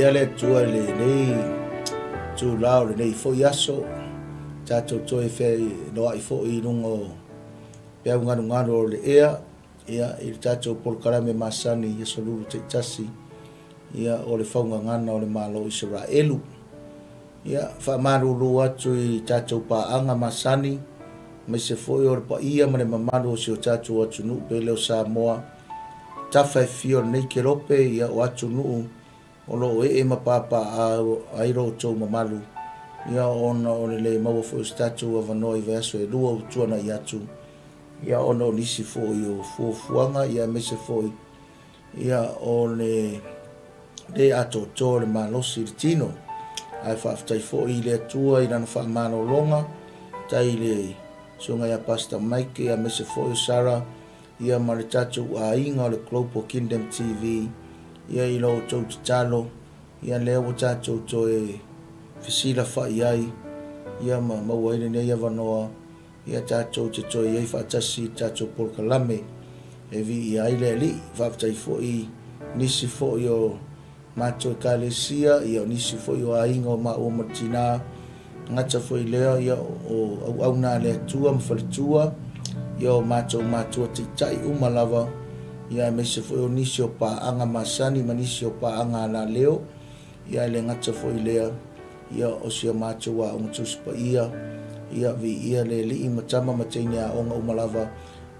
Viia le Atua i lenei itula o lenei foi aso, tatou toe feiloai foi i luga o peau galugalu o le ea, ia, i le tatou polokalame masani i aso Lulu taitasi, ia, o le faugagana o le Malo o Isaraelu. Ia, faamalulu atu i tatou paaga masani, aemaise foi o le paia ma le mamalu o si o tatou atunuu pele o Samoa, tafa e fia o lenei kelope, ia, o atunuu o lo o ee ma papaaao ai lo outou mamalu, ia, ona o le le maua foi o se tatou avanoa i vaiaso e lua ua tuanai atu, ia, ona o nisi foi o fuafuaga, ia, aemaise foi, ia, o le le atoatoa o le malosi i le tino. Ae faafetai foi i le Atua i Lana faamalologa, faafetai i le Susuga ia Pastor Mike aemaise foi o Sarah, ia ma le tatou aiga o le Global Kingdom TV, ia i lo outou tatalo, ia lea ua tatou toe fesilafai ai, ia ma maua ai lenei avanoa, ia tatou te toe i ai faatasi i le tatou polokalame e viia ai le Alii. Faafetai foi i nisi foi o matou Ekalesia, ia o nisi foi o aiga o maua ma le tina, gata foi lea, ia o auauna a le Atua ma faletua, ia o matou matua taitai uma lava, ia aemaise foi o nisi o paaga masani ma nisi o paaga alaleo, ia e le gata foi lea, Ia, o si a matou aoga Tusi Paia, ia, viia le Alii ma tama ma teine aoga uma lava,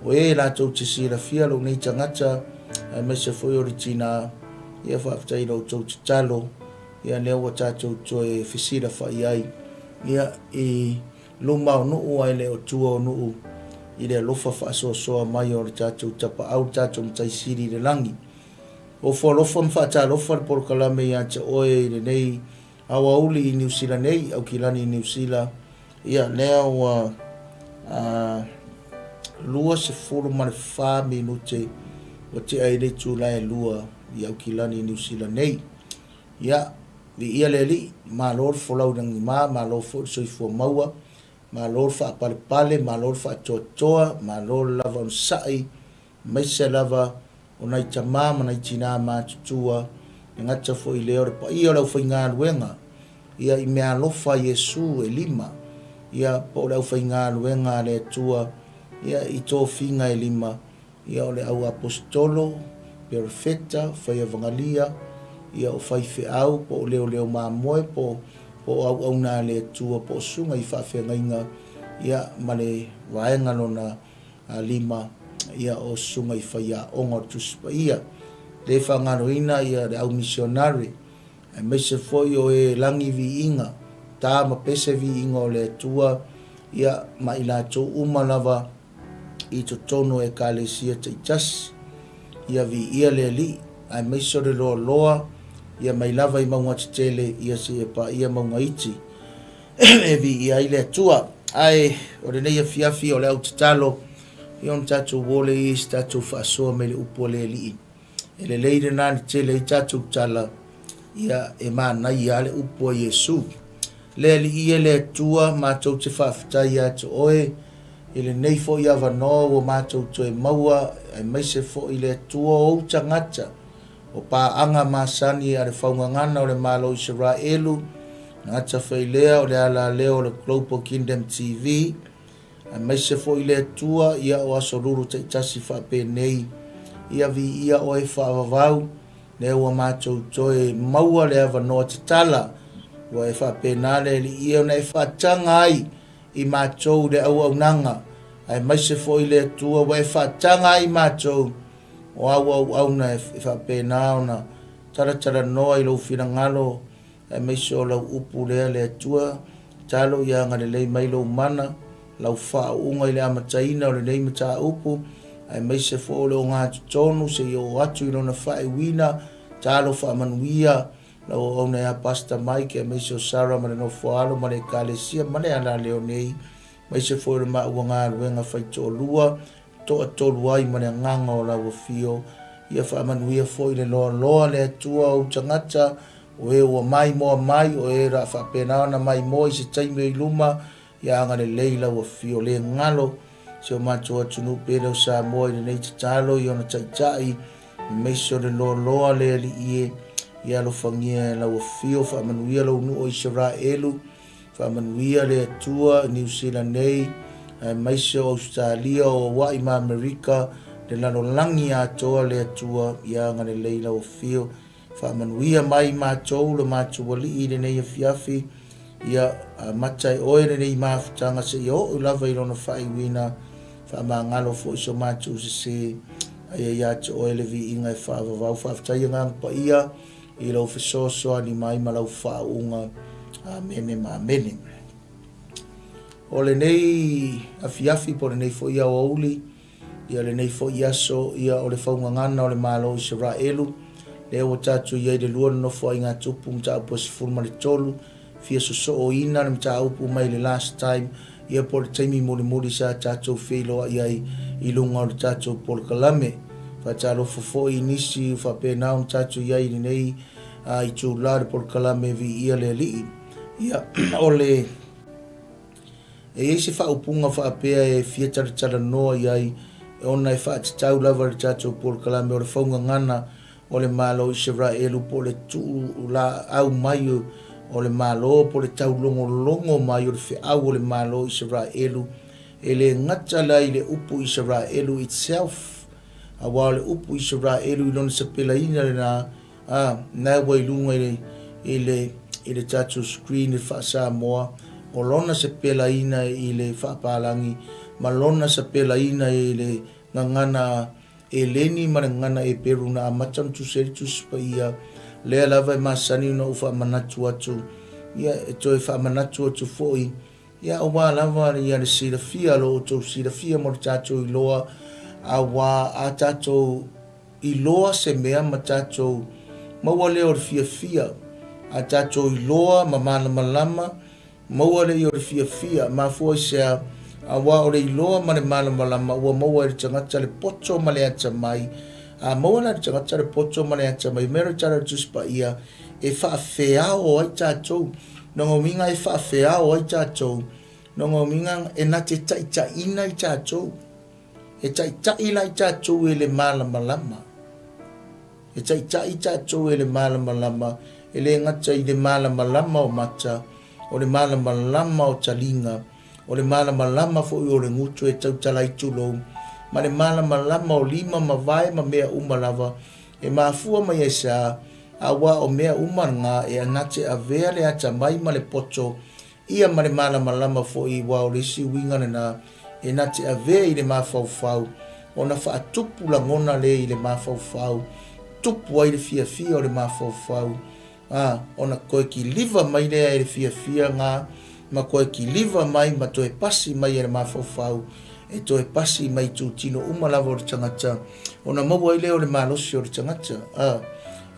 o e latou te silafia lou nei tagata, aemaise foi o le tina, ia, faafetai i la outou tatalo, ia, lea ua tatou toe fesilafai ai, ia, i luma o nuu ae le o tua o nuu, i le alofa faasoasoa mai o le tatou Tapaau, le tatou Matai Sili i le Lagi. Ofo alofa ma faatalofa le polokalame ia te oe i lenei aoauli i Niu Sila nei, Aukilani i Niu Sila, ia lea ua 24 minute ua tea ai le itula e 2 i Aukilani i Niu Sila nei. Ia, viia le Alii, malo le folau i lagima, malo foi le soifua maua, malo le faapalepale, malo le faatoatoa, malo le lava onosai, aemaise lava o nai tama ma nai tinā matutua, e gata foi i lea o le paia o le aufaigaluega, ia i meaalofa a Iesu e lima, ia po o le aufaigaluega a le Atua, ia i tofiga e lima, ia o le au aposetolo, perofeta, faiavagalia, ia o faifeau, po o leoleo mamoe, po po o auauna a le Atua, po o susuga i faafeagaiga, ia ma le vaega lona 5, ia o susuga i faiaoga o le Tusi Paia. Le faagaloina ia le au misionare, aemaise foi o e lagi viiga, ta ma pese viiga o le Atua, ia ma i latou uma lava i totonu o Ekalesia taitasi. Ia viia le Alii, aemaise o le loaloa, ia mai lava i mauga tetele, ia seia paia mauga iti. e viia ai le Atua. Ae o lenei afiafi o le au tatalo, ia ona tatou o lea i se tatou faasoa mai le upu a le Alii. E lelei lena na tele ai tatou tala, ia e manaia lava le upu a Iesu. Le Alii e le Atua, matou te faafetai ia te Oe i lenei foi avanoa ua matou toe maua, aemaise foi le Atua o ou tagata, o paaga masani a le faugagana o le Malo o Isaraelu, gata foi lea o le alaleo o le Global Kingdom TV, aemaise foi le Atua, ia o aso lulu taitasi faapenei, ia viia Oe faavavau, lea ua matou toe maua le avanoa tatala, ua e faapena le Alii ona e faataga ai i matou le auaunaga, aemaise foi le Atua ua e faataga ai matou o au auauna e faapena ona talatalanoa i lou finagalo aemaise o lau upu lea le Atua, tatalo ia agalelei mai lou mana, lau faauuga i le amataina o lenei mataupu, aemaise foi o le ogatotonu seia oo atu i lona faaiuina, tatalo faamanuia lau auauna ia Pastor Mike aemaise o Sarah ma le nofoaalo ma le Ekalesia ma le alaleo nei, aemaise foi o le maua galuega faitoalua toatolu ai ma le agaga o lau afio, ia faamanuia foi le loaloa le Atua o ou tagata, o e ua maimoa mai, o e la faapena ona maimoa i se taimi o i luma, ia agalelei lau afio le galo si o matou atunuu pele o Samoa i lenei tatalo i ona taitai, aemaise o le loaloa le Alii e, Ia alofagia e lau Afio, faamanuia lou nuu o Isaraelu, faamanuia le Atua i Niu Sila nei, aemaise o Ausetalia, o Hawaii ma Amerika, le lalolagi atoa le Atua, ia agalelei lau Afio. Faamanuia mai matou lo matou Alii i lenei afiafi, ia amata e oe lenei mafutaga seia oo lava i lona faaiuina, faamagalo foi so matou sese, aia ia te oe le viiga e faavavau. Faafetai Agaga Paia i lou fesoasoani mai ma lau faauuga. Amene ma amene. O lenei afiafi po o lenei foi aoauli, Ia lenei foi aso, ia o le faugagana o le Malo o Isaraelu, lea ua tatou i ai i le lua Nofoaiga Tupu mataupu e 13, fia sosooina le mataupu mai le last time, ia po o le taimi mulimuli sa tatou feiloai ai i luga o le tatou polokalame. Faatalofa foi i nisi ua faapena ona tatou i ai i lenei itula o le polokalame Viia le Alii. Ia, o le. E i ai se faaupuga faapea e fia talatalanoa i ai ona e faatatau lava le tatou polokalame o le faugagana o le Malo o Isaraelu po o le tuulaau mai o le Malo po o le taulogologo mai o le feau o le Malo o Isaraelu e le gata la i le upu Isaraelu itself aua o le upu Isaraelu i lona sapelaina lena A, na ua i luga i le, i le, i le tatou screen i le faa-Samoa, o lona sapelaina i le faapalagi, ma lona sapelaina i le gagana Eleni ma le gagana Eperu na amata ona tusi ai le Tusi Paia, lea lava e masani ona ou faamanatu atu, ia, e toe faamanatu atu foi, ia, aua lava ia le silafia, lo outou silafia mo le tatou iloa, aua a tatou iloa se mea ma tatou maua lea o le fiafia, a tatou iloa ma malamalama, maua lea o le fiafia. Mafua i se a? Aua o le iloa ma le malamalama ua maua e le tagata le poto ma le atamai. A maua la e le tagata le poto ma le atamai, mea le tala o le Tusi Paia, e faafeao ai tatou. Lona uiga e faafeao ai tatou, lona uiga e na te taitaiina i tatou. E taitai la i tatou e le malamalama. E taitai i tatou e le malamalama, e le gata i le malamalama o mata, o le malamalama o taliga, o le malamalama foi o le gutu e tautala ai tulou, ma le malamalama o lima ma vae ma mea uma lava, e mafua mai ai se a, aua o mea uma na e na te avea le atamai ma le poto Ia ma le malamalama foi aua o le isi uiga lena e na te avea i le mafaufau ona faatupu lagona le i le mafaufau, tupu ai le fiafia o le mafaufau, a, ona toe kiliva mai lea e le fiafia ga ma toe kiliva mai ma toe pasi mai e le mafaufau, e toe pasi mai i itutino uma lava o le tagata, ona maua ai lea o le malosi o le tagata, a,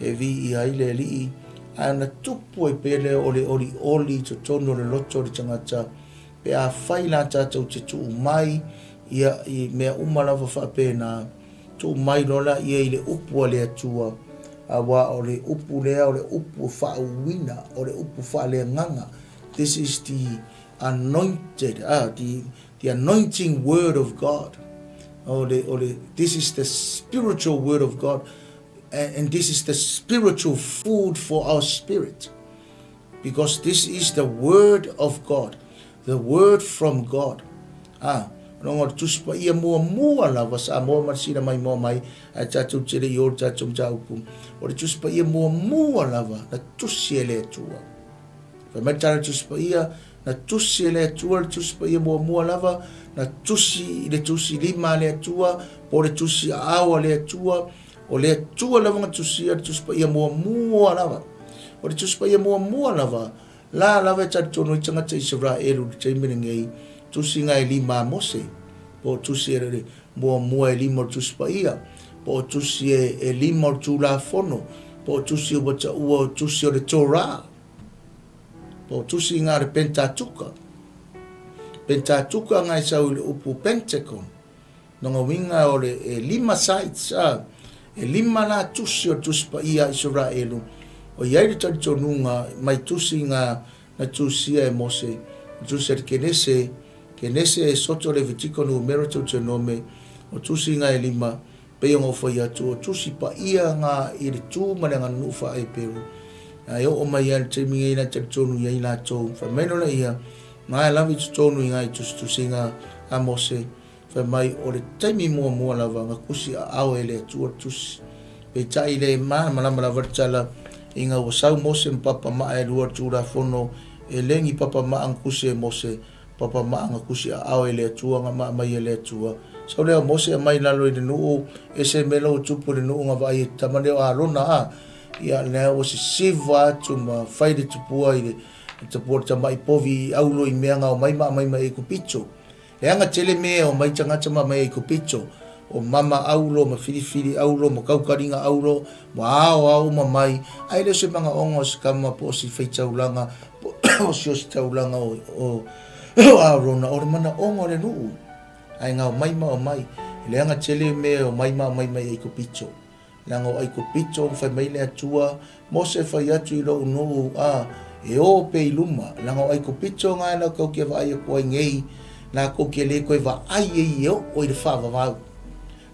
e viia ai le Alii. Ae ona tupu ai pea lea o le olioli i totonu o le loto o le tagata, pe afai la tatou te tuu mai ia i mea uma lava faapena, tuu mai loa laia i le upu a le Atua, aua o le upu lea o le upu faauuina, o le upu faaleagaga, this is the anointed, ah, the, the anointing word of God. O le, o le, this is the spiritual word of God. And this is the spiritual food for our spirit. Because this is the word of God. The word from God. Ah, rongo o le Tusi Paia muamua lava, Samoa ma le sila mai moa mai, ae tatou te le i o le tatou mataupu. O le Tusi Paia muamua lava, na tusi e le Atua. Fai mai le tala o le Tusi Paia, na tusi e le Atua le Tusi Paia muamua lava, na tusi i le tusi lima a le Atua, po o le tusi aao a le Atua, o le Atua lava na tusia le Tusi Paia muamua lava. O le Tusi Paia muamua lava, la lava e talitonu ai tagata Isaraelu i le taimi lenei, tusiga e lima a Mose, po o tusi e muamua e lima o le Tusi Paia, po o tusi e lima o le Tulafono, po o tusi ua taua o tusi o le Torah. Po o tusi ngā le Pentatuka. Pentatuka ngai sau i le upu Pentagon. Nonga winga o le e lima sites, a, e lima la tusi o le tusi paia a Isaraelu. O iai le talitonuga mai tusi ngā na tusia e Mose, tusi a le Kenese, Kenese e soto Levitiko numera Teutenome, o tusi ngā e lima. Pei ona ou fai atu, o Tusi Paia nga i le tu ma le aganuu faa-Eperu, a e oo mai lava i le taimi nei la e talitonu i ai latou. Fai mai loa ia, na e lava i totonu i nai tusitusiga a Mose, fai mai o le taimi muamua lava na tusi aao e le Atua le tusi. Peitai le malamalama lava le tala ina ua sau Mose ma papamaa e lua le Tulafono, e le ni papamaa na tusi e Mose, Papamaa na tusi aao e le Atua na maa mai e le Atua. Sau lea o Mose aumai i lalo i le nuu, ese mea la ua tupu i le nuu na vaai ai tama lea o Arona a. Ia lea ua sisiva atu ma fai le tupua i le tupua le tamai povi i aulo i mea na omai ma aumai mai Aikupito. Leaga tele mea e omai tagata ma aumai Aikupito, o mama aulo ma filifili aulo ma kaukaliga aulo, ua ao ao uma mai, ae le o se manaoga o se tama po o se faitaulaga po o se ositaulaga o Arona, o le manaoga o le nuu, ae na omai ma omai. E leaga tele mea e omai ma aumai mai Aikupito. Leaga o Aikupito, fai mai le Atua, Mose fai atu i lou nuu, a, e o pea i luma, leaga o Aikupito na e latou te vaai atu ai nei, latou te le toe vaai ai e oo i le faavavau.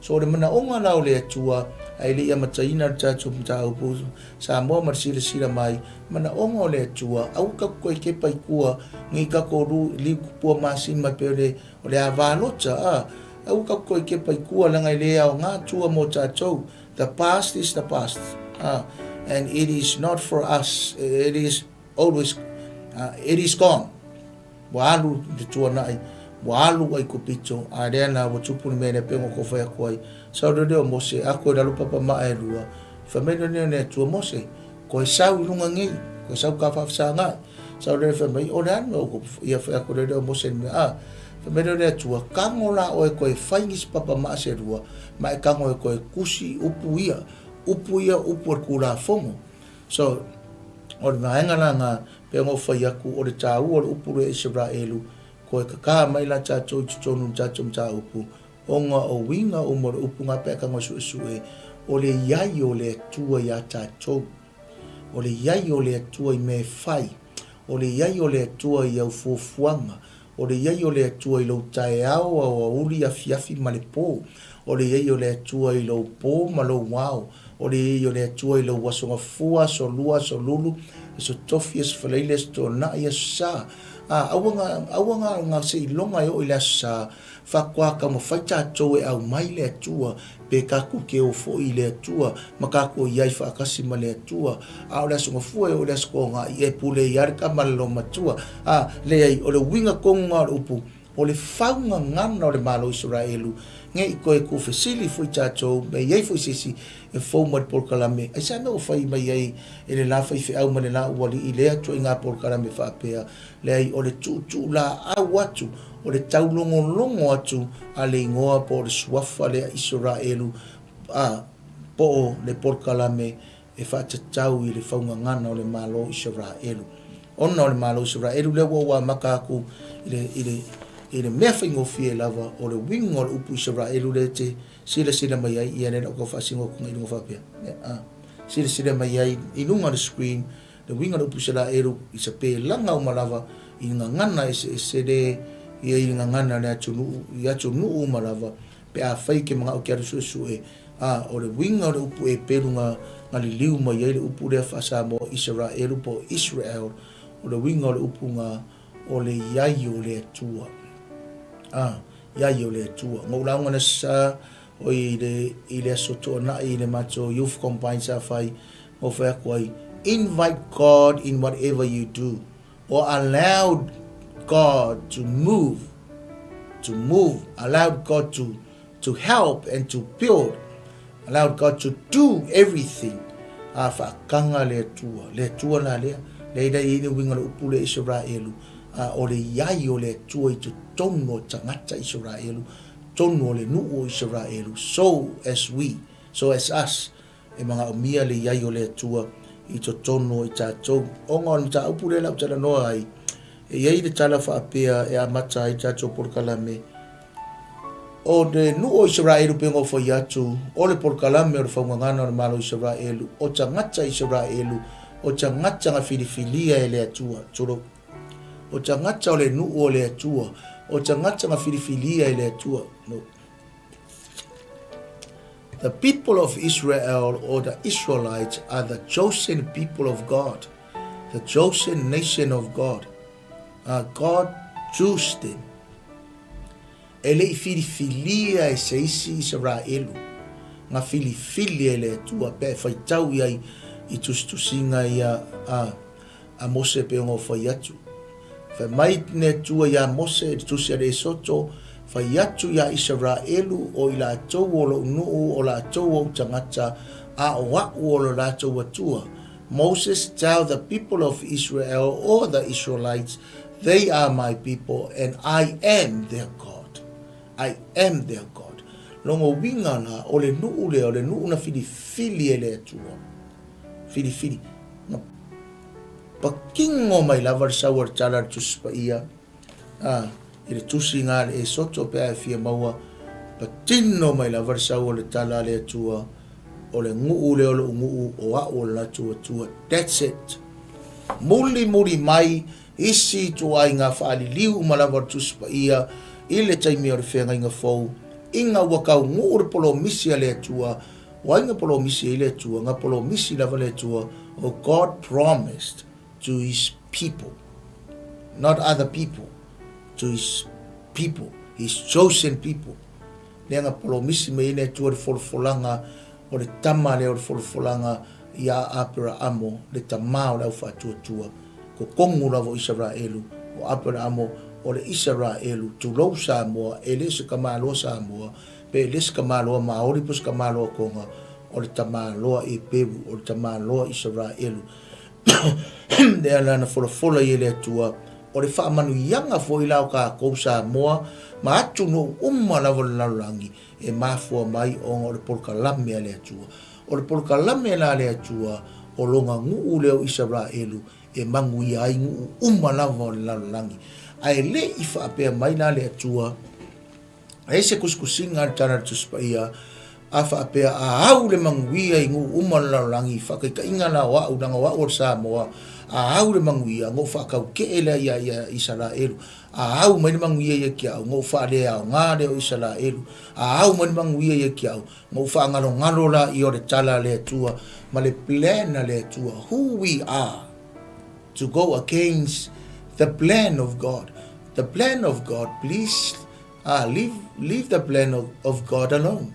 So o le manaoga la o le Atua, ae le i amataina le tatou mataupu, Samoa ma le silasila mai, manaoga o le Atua, aua tatou toe tepa i tua, nei tatou lu, liu tupua masima e pei o le, o le ava lota, a, aua tatou toe tepa i tua, leaga e le aoga tua mo tatou. The past is the past, a, and it is not for us, it is always, uh, it is gone. Ua alu i te tuanai, ua alu Aikupito, a lea na ua tupu le mea lea pei ona kou fai atu ai. Sau lea o Mose, ako i lalo papamaa e lua, fai mai lea le Atua, Mose, koe sau i luga nei, koe sau ka faafesagai. Sau lea fai mai, o le a le mea ua ia fai atu lea o Mose i le mea, a, fai mai lea le Atua, tago la oe koe fai nisi papamaa se lua, ma e tago e koe tusi upu ia, upu ia, upu o le Tulafono. So, o le vaega la na, pei ona ou fai atu, o le taua o le upu lea Isaraelu, koe kakā mai la tatou i totonu o le tatou mataupu, ona o uiga uma o le upu na pe a tago e suesue, o le i ai o le Atua iā tatou. O le i ai o le Atua i mea e fai. O le i ai o le Atua i au fuafuaga. O le i ai o le Atua i lou taeao, aoauli, afiafi ma le po. O le i ai o le Atua i lou po ma lou ao. O le i ai o le Atua i lou aso gafua, aso lua, aso lulu, aso tofi, aso falaili, aso toanai, aso sa. A, aua nga, aua nga, nga seiloga e oo i le aso sa, faatoa taumafai tatou e aumai le Atua, pe tatou te o foi i le Atua, ma tatou i ai faatasi ma le Atua. A o le aso gafua e oo i le aso toanai, e pule ai lava le tama a le loomatua. A, leai, o le uiga tonu lena o le upu, o le faugagana o le Malo o Isaraelu, ne i toe tuufesili foi tatou, me i ai foi se isi e fou mai le polokalame, aisea mea ua fai mai ai e le la faifeau ma le la ualii lea ituaiga polokalame faapea? Leai, o le tuutuulaau atu, o le taulogologo atu a le igoa po o le suafa lea Isaraelu, a, po o le polokalame e faatatau i le faugagana o le Malo o Isaraelu. Ona o le Malo o Isaraelu lea ua ou amata atu i le, i le, i le mea faigofie lava o le uiga o le upu Isaraelu lea e te silasila mai ai, ia lea na ou tau faasino atu i luga faapea. Ia, a, silasila mai ai i luga o le screen, le uiga o le upu Isaraelu i se pelaga uma lava i gagana eseese le ia i gagana le atunuu, i atunuu uma lava, Pe afai e te manao ke alu suesue, a, o le uiga o le upu Epelu na, na liliu mai ai le upu lea faa-Samoa Isaraelu po o Israel, o le uiga o le upu na, o le iai o le Atua. A, iai o le Atua. Na ou lauga i le Aso Sa, oi, i le, i le Aso Toonai i le matou Youth Combine sa fai, na ou fai atu ai, Invite God in whatever you do. Or allowed God to move, to move, allowed God to, to help and to build, allowed God to do everything. A whaakanga le Atua, le Atua la lea, lea ina i le uiga le upu le Isaraelu, a o le iai o le Atua i totonu o tagata Isaraelu, tonu o le nuu o Isaraelu, so as we, so as us, E manaomia le i ai o le Atua i totonu o i tatou. Ona o le mataupu lea la ou talanoa ai, e i ai le tala faapea e amata ai tatou polokalame, o le nuu o Isaraelu pei ona ou fai atu, o le polokalame o le faugagana o le Malo o Isaraelu, o tagata Isaraelu, o tagata na filifilia e le Atua, tulou. O tagata o le nuu o le Atua, o tagata na filifilia e le Atua. No. The people of Israel or the Israelites are the chosen people of God, the chosen nation of God. God choose them. E le i filifilia e se isi Isaraelu, na filifili e le Atua pe a e faitau i ai i tusitusiga ia a a Mose pei ona ou fai atu. Fai mai le Atua iā Mose i le tusi a le Esoto, Fai atu iā Isaraelu o i latou o lou nuu, o latou ou tagata, a o a'u o lo latou Atua. Moses tell the people of Israel or the Israelites, They are my people and I am their God. I am their God. Lona uiga la, o le nuu lea, o le nuu na filifili e le Atua. Filifili. Na pakingo mai lava le sau a le tala a le Tusi Paia, a, i le tusiga a le Esoto pe a e fia maua, patino mai lava le sau o le tala a le Atua, o le nuu lea o lou nuu, o a'u o le latou Atua. That's it. Muli muli mai isi ituaiga faaliliu uma lava o le Tusi Paia i le taimi o le Feagaiga Fou, ina ua taunuu le polomisi a le Atua, O ai na polomisi ai le Atua? Na polomisi lava le Atua, o God promised to His people, not other people, to His people, His chosen people. Lea na polomisi mai ai le Atua le folafolaga o le tama lea o le folafolaga iā Aperaamo, le tamā o le aufaatuatua, totonu lava o Isaraelu, o Aperaamo o le Isaraelu, tulou Samoa, e le o se tamāloa Samoa, Pe le se tamaloa Maori po se tamaloa Tonga, o le tamaloa Eperu, o le tamaloa Isaraelu. Lea la na folafola i e le Atua, o le faamanuiaga foi la o tatou Samoa ma atunuu uma lava o le lalolagi e mafua mai ona o le polokalame a le Atua. O le polokalame la a le Atua, o lona nuu lea o Isaraelu e manuia ai nuu uma lava o le lalolagi. Ae le i faapea mai la le Atua, E ai se kusikusiga a le Tala a le Tusi Paia, a faapea, A au le manuia i nuu uma o le lalolagi, faataitaiga la o a'u, leaga o a'u o le Samoa, a au le manuia, ona ou faataukee lea ia, ia Isaraelu. A au mai le manuia ia ki a'u, ona ou faaleaoga lea o Isaraelu. A au mai le manuia ia ki a'u, ona ou faagalogalo laia o le Tala a le Atua ma le plan a le Atua, who we are to go against the plan of God. The plan of God, please ah, leave, leave the plan of, of God alone.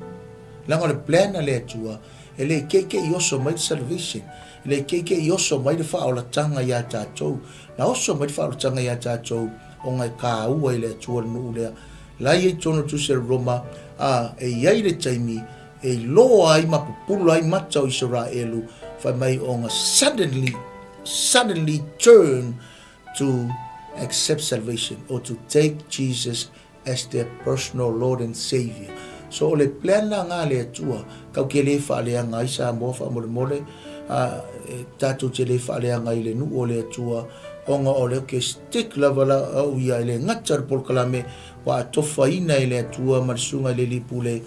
Leaga o le plan a le Atua, e le keikei oso mai le salvation, e le keikei oso mai le faaolatanga iā tātou. Na oso mai le faaolatanga iā tātou, ona e kāua i le Atua le nuu lea. La ia i tonu tusi a le Roma, a, e iai le taimi, e iloa ai ma pupula ai mata o Isaraelu, fai mai ona suddenly, suddenly turn to accept salvation or to take Jesus as their personal Lord and Saviour. So o le plan la nga le Atua, kau ke le faaleaga ai Samoa faamolemole, a tatou te le faaleaga i le nuu o le Atua, ona o le ke stick lava la au ia e le gata le polokalame ua atofaina e le Atua ma le Susuga i le Alii Pule,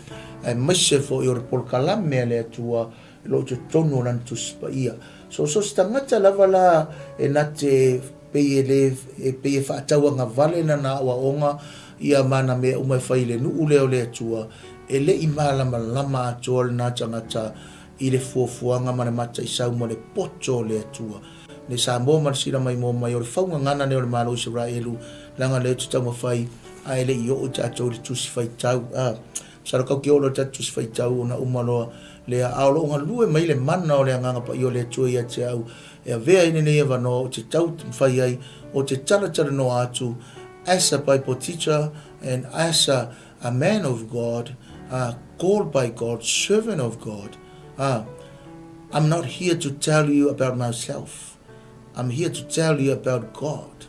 aemaise foi o le polokalame a le Atua i lo o totonu o lana Tusi Paia. So, so se tagata lava la e na te pei e le, e pei e faatauagavale lana aoaoga ia ma ana mea uma e fai i le nuu lea o le Atua, e le i malamalama atoa lena tagata i le fuafuaga ma le mataisau ma le poto o le Atua. Le Samoa ma le sila maimoa mai o le faugagana lea o le Malo o Isaraelu, leaga lea ou te taumafai ae le i oo tatou i le tusi faitau. A, masalo kau ke oo loa i le tatou tusi faitau ona uma loa lea, a o lo o galue mai le mana o le Agaga Paia o le Atua ia te au, e avea ai lenei avanoa ou te taumafai ai, ou te talatalanoa atu as a Bible teacher and as a, a man of God, uh, called by God, servant of God. Uh, I'm not here to tell you about myself. I'm here to tell you about God.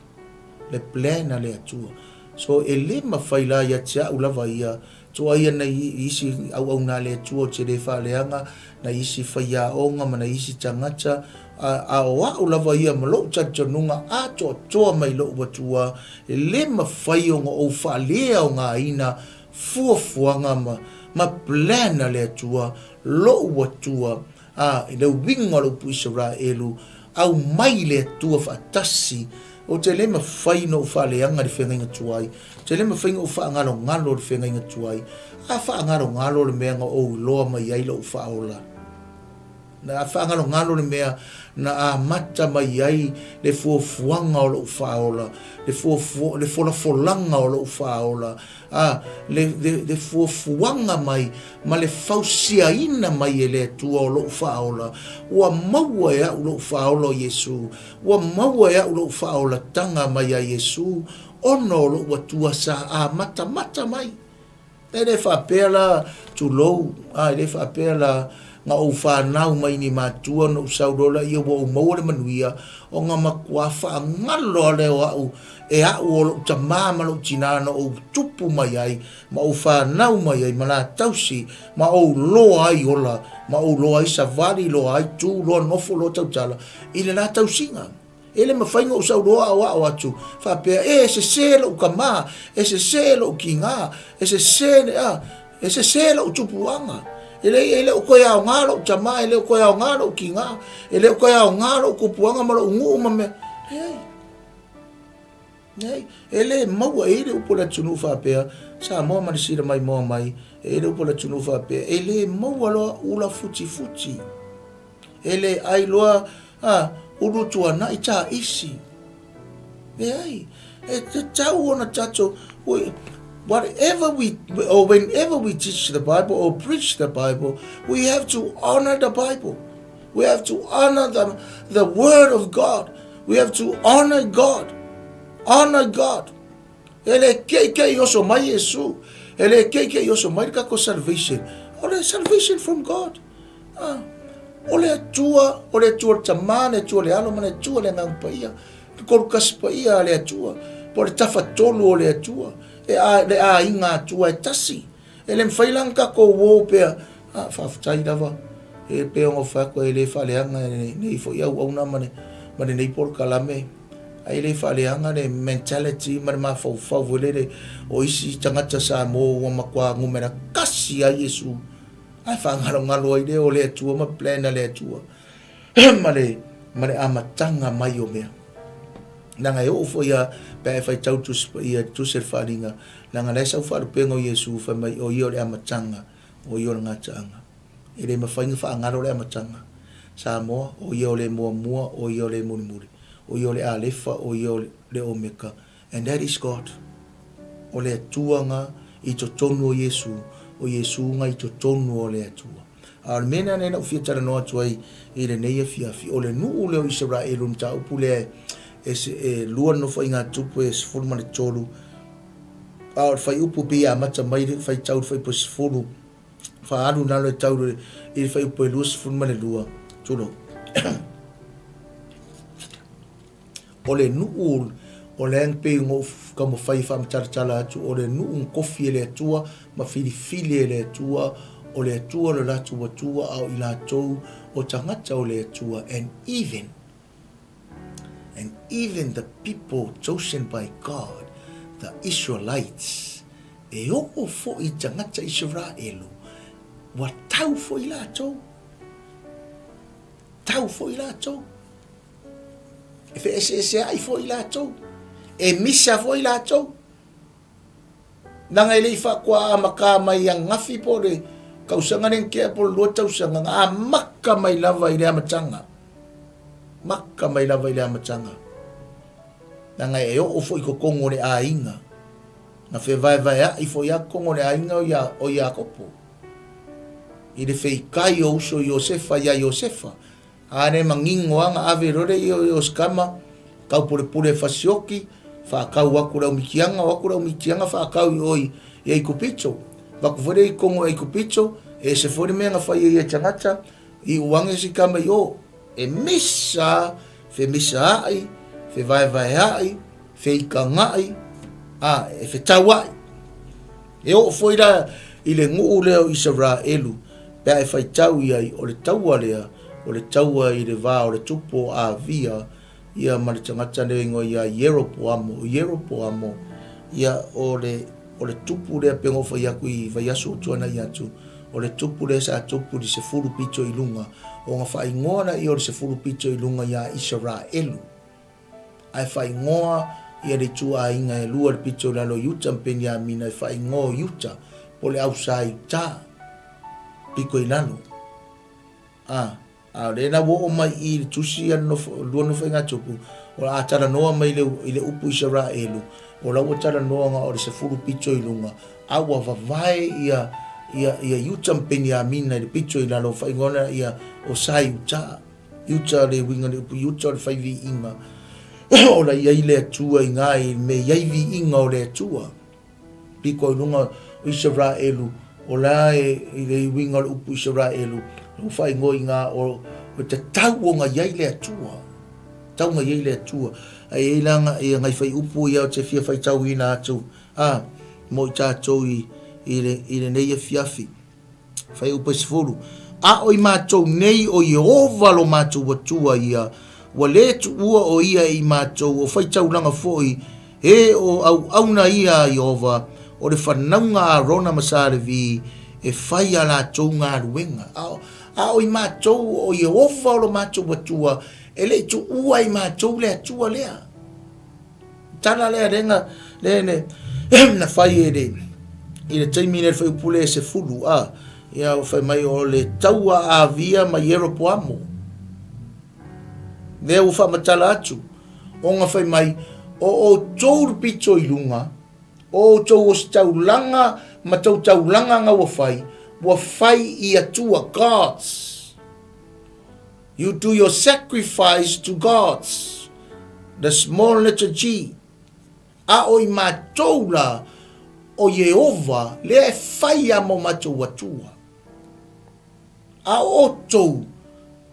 Le plan a le Atua. So e le mawhai la ia te au lava ia, toa ia nei isi auauna a le Atua o te le faaleaga, na isi faiaoga ma na isi tagata, a, a o a'u lava ia ma lo'u talitonuga atoatoa mai lo'u Atua, e le mafai ona ou faaleaogaina fuafuaga ma, ma plan a le Atua, lo'u Atua, a, i le uiga o le upu Isaraelu, aumai le Atua faatasi. Ou te le mafai ona ou faaleaga i le feagaiga tuai, ou te le mafai ona ou faagalogalo i le feagaiga tuai. A faagalogalo le mea na ou iloa mai ai lou faaola. Na faagalogalo le mea na amata mai ai le fuafuaga o lou faaola, le fuafua, le folafolaga o lou faaola, a, le, le, le fuafuaga mai ma le fausiaina mai e le Atua o lou faaola. Ua maua e au lou faaola o Iesu. Ua maua e au lou faaolataga mai ia Iesu ona o lou Atua sa amatamata mai. E le faapea la, tulou, a, e le faapea la, na ou fanau mai ni matua ona ou sau loa laia ua ou maua le manuia, ona matua faagalo lava lea o au e au o lou tamā ma lou tinā na ou tupu mai ai, ma ou fanau mai ai, ma la tausi, ma ou loa ai ola, ma ou loa ai savali, loa ai tu, loa nofo, loa tautala, i le la tausiga. E le mafai ona ou sau loa aoao atu, faapea, e, e sese lou tama, e sese lou tiga, e sese le, a, e sese lou tupuaga. E le, e le o toe aoga lou tama, e le o toe aoga lou tiga, e le o toe aoga lou tupuaga ma lou nuu ma mea. Leai. Leai. E le maua, e i ai le upu a le atunuu faapea, Samoa ma le sila maimoa mai, e i ai le upu a le atunuu faapea, e le maua loa ula futifuti. E le ai loa a ulu tuanai taisi. Leai, e tatau ona tatou, whatever we, or whenever we teach the Bible or preach the Bible, we have to honor the Bible. We have to honor the, the Word of God. We have to honor God. Honor God. E le keikei oso mai Iesu. E le keikei oso mai le tatou salvation. O le salvation from God. Ah, o le Atua, o le Atua le Tama, le Atua le Alo, ma le Atua le Agaga Paia. Le kolokasi paia a le Atua. Po o le tafatolu o le Atua. E a, le aiga Atua e tasi. E le mafai la ona tatou o pea, ah, faafetai lava, e pei ona ou fai atu e le faaleaga lenei foi auauna ma le, ma lenei polokalame, ae le faaleaga le mentality ma le mafaufau foi lele o isi tagata Samoa ua matua numera tasi ai Iesu, ae faagalogalo ai lea o le Atua ma plan a le Atua ma le, ma le amataga mai o mea. Leaga e oo foi a pe a e faitau le Tusi Paia, le Tusi a le Faaaliga, leaga la e sau faalupega o Iesu fai mai o ia o le amataga, o ia o le gataaga. E le mafai ona faagalo le amataga. Samoa, o ia o le muamua, o ia o le mulimuli. O ia o le Alefa, o ia o le Omeka. And that is God. O le Atua nga i totonu o Iesu, o Iesu nga i totonu o le Atua. A o le mea lena na ou fia talanoa atu ai i lenei afiafi, o le nuu lea o Isaraelu, le mataupu lea e, e lua le nofoaiga a Tupu e 13, a o le fuaiupu pei e amata mai le faitau i le fuaiupu e 10, faaalu i lalo e tau i le fuaiupu e 22, tulou. O le nuu o lea e pei ona ou taumafai e faamatalatala atu, o le nuu na tofi e le Atua ma filifili e le Atua, o le Atua lo latou Atua, a o i latou o tagata o le Atua, and even, and even the people chosen by God, the Israelites, e oo foi i tagata Isaraelu, ua tau foi latou, tau foi latou. E feeseeseai foi latou, e misa foi latou. Leaga e le i faatoa amata mai ananafi po o le tausaga lea na tea po o le lua tausaga, na amata mai lava i le amataga. Maka mai lava i le amataga. Leaga e oo foi i totonu o le aiga. Na fevaevaeai foi lava totonu o le aiga o Iakopo. I le feitai o uso Iosefa ia Iosefa. A ne manino lava na ave loa lea i o si tama, taupulepule e fasioki, faatau atu le aumitiaga, o atu le aumitiaga faatau i o i Aikupito. Avatu foi lea i totonu o Aikupito, e ese foi le mea na fai ai e tagata, iu ane si tama i o, e misa, femisaai, fevaevaeai, feikagai, a, e fetauai. E oo foi la i le nuu lea o Isaraelu, pe a e faitau i ai, o le taua lea, o le taua i le va o le tupu o Avia, ia ma le tagata lea e igoa ia Ieropoamo. O Ieropoamo, ia o le, o le tupu lea pei ona ou fai atu i vaiaso ua tuanai atu, o le tupu lea sa tupu i le 10 pito i luga, ona faaigoa lea o le 10 pito i luga ia Isaraelu. Ae faaigoa ia le ituaiga e lua le pito i lalo o Iuta ma Peniamina e faaigoa o Iuta, po o le au sa Iuta, pito i lalo. A, a o lea la ua oo mai i i le tusi a le nofo, lua Nofoaiga-a-Tupu, o le a talanoa mai i le, i le upu Isaraelu, o la ua talanoa na o le 10 pito i luga, a ua vavae ia, ia, ia Iuta ma Peniamina i le pito i lalo, faaigoa lea ia o sa Iuta. Iuta, le uiga o le upu Iuta o le fai viiga, o la i ai le Atua i ina i le mea e i ai viiga o le Atua. Piko i luga o Isaraelu, o la e i le uiga o le upu Isaraelu, ua faaigoa i ina o le tatau ona i ai le Atua. Tatau ona i ai le Atua. Ae i ai la ia nai fuaiupu ia ou te fia faitauina atu, a, mo i tatou i, i, le, i lenei afiafi. Fuaiupu e 10. A o i matou nei o Ieova lo matou Atua ia, ua lē tuua o ia e i matou, o faitaulaga foi, e o auauna ia a Ieova, o le fanauga a Arona ma sa Levi, e fai a latou galuega. A o, a o i matou o Ieova o lo matou Atua, e le i tuua e i matou le Atua lea. Tala lea lea na, lea na, na fai e le, i le taimi lea le fuaiupu lea e 10, a, ia fai mai o le taua a Avia ma Ieropoamo. Lea ua faamatala atu, ona fai mai, o outou le pito i luga, o outou ositaulaga ma tou taulaga na ua fai, ua fai i atua, gods. You do your sacrifice to gods, the small letter G. A o i matou la, o Ieova lea e fai a mo matou Atua. A o outou,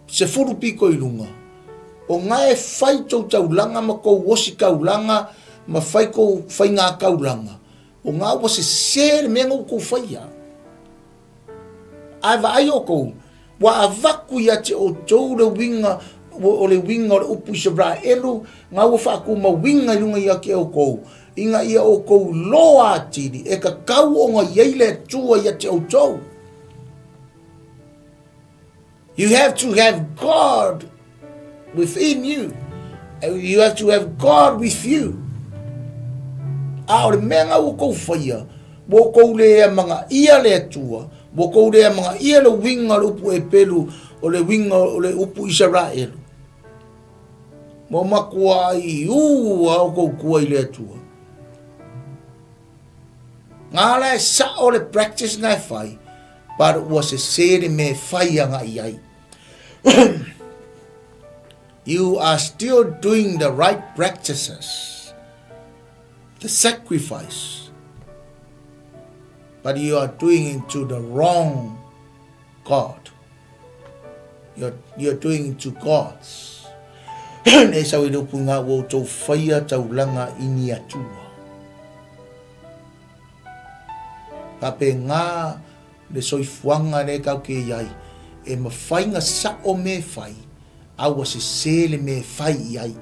10 piko i luga, o nga e fai tou taulaga ma kou ositaulaga ma fai kou faigataulaga, o nga ua sese le mea na ua tou faia. Ae vaai outou, ua avatu ia te outou le uiga o le uiga o le upu Isaraelu, na ua faatumauina i luga ia te outou, ina ia outou iloa atili e tatau ona i ai le Atua ia te outou. You have to have God within you. You have to have God with you. A o le mea nga ua kou faia, ua kou le amagaia le Atua, ua kou le amagaia le uiga o le upu Epelu, o le uiga o le upu Isaraelu. Ua matuai ū a outou tua i le Atua. Ngā la e sao le practice na e fai, but ua sese le mea e fai agai i ai. You are still doing the right practices, the sacrifice, but you are doing it to the wrong God. You're, you're doing it to gods. Nei sau i le upu ngā ua outou whaia taulanga i ni atua. Faapena le soifuaga lea tatou te i ai, e mafai ona sao mea e fai, a ua sese le mea e fai i ai.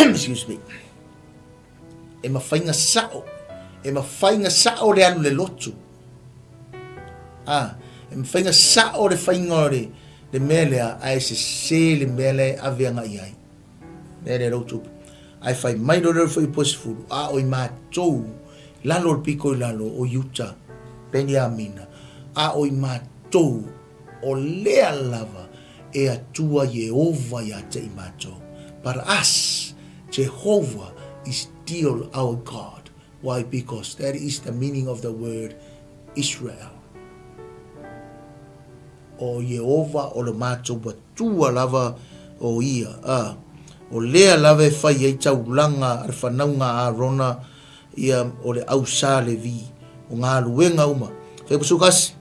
Excuse me. E mafai ona sao, e mafai ona sao le alu i le lotu. Ah, e mafai ona sao le faiga o le, le mea lea, ae sese le mea lea e ave agai i ai. Mea lea lou tupu. Ae fai mai loa lea o le fuaiupu e 10, a o i matou, lalo o le pito i lalo o Iuta, Peniamina, a o i matou, o lea lava e Atua Ieova ia te i matou. But us, Jehovah is still our God. Why? Because that is the meaning of the word Israel. O Ieova o le matou Atua lava o ia, a, o lea lava e fai ai taulaga a le fanauga a Arona, ia, o le au sa Levi, o galuega uma. Faipusukas,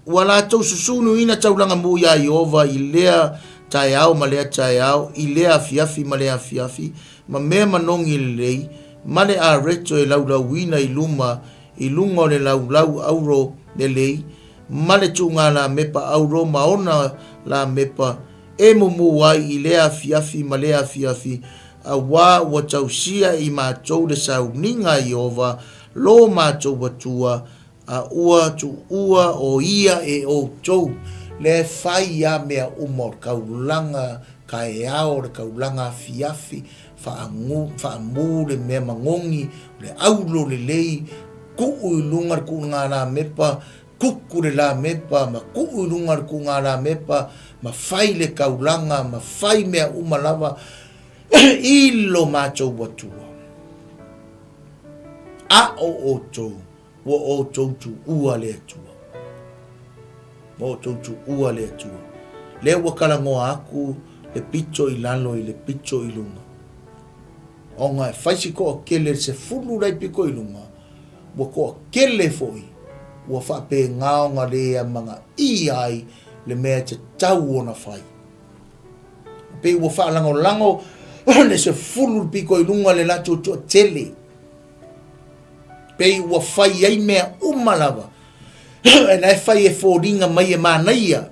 Ua latou susunuina taulaga mu iā Ieova i lea taeao ma lea taeao, i lea afiafi ma lea afiafi, ma mea manogi lelei, ma le areto e laulauina i luma i luga o le laulau auro lelei, ma le tuuga lamepa auro ma ona lamepa e mumu ai i lea afiafi ma lea afiafi, auā ua tausia e i matou le sauniga a Ieova lo matou Atua, A ua tuua o ia e outou, lea e fai ia mea uma o le kaulaga, Taeao o le taulaga afiafi, faagu, faamu le mea magogi, o le aulo lelei, tuu i luga le tuuga lamepa, kuku le lamepa ma tuu i luga le tuuga lamepa, ma fai le taulaga, ma fai mea uma lava i lo matou Atua. A o outou, Ua outou tuua le Atua. Ua outou tuua le Atua. Lea ua talanoa atu le pito i lalo i le pito i luga. Ona e fai si toatele le 10 la i pito i luga, ua toatele foi ua faapena ona le amanaia ai le mea e tatau ona fai. Pei ua faalagolago le 10 le pito i luga le latou toatele. Pei ua fai ai mea uma lava. E la e fai e foliga mai e manaia,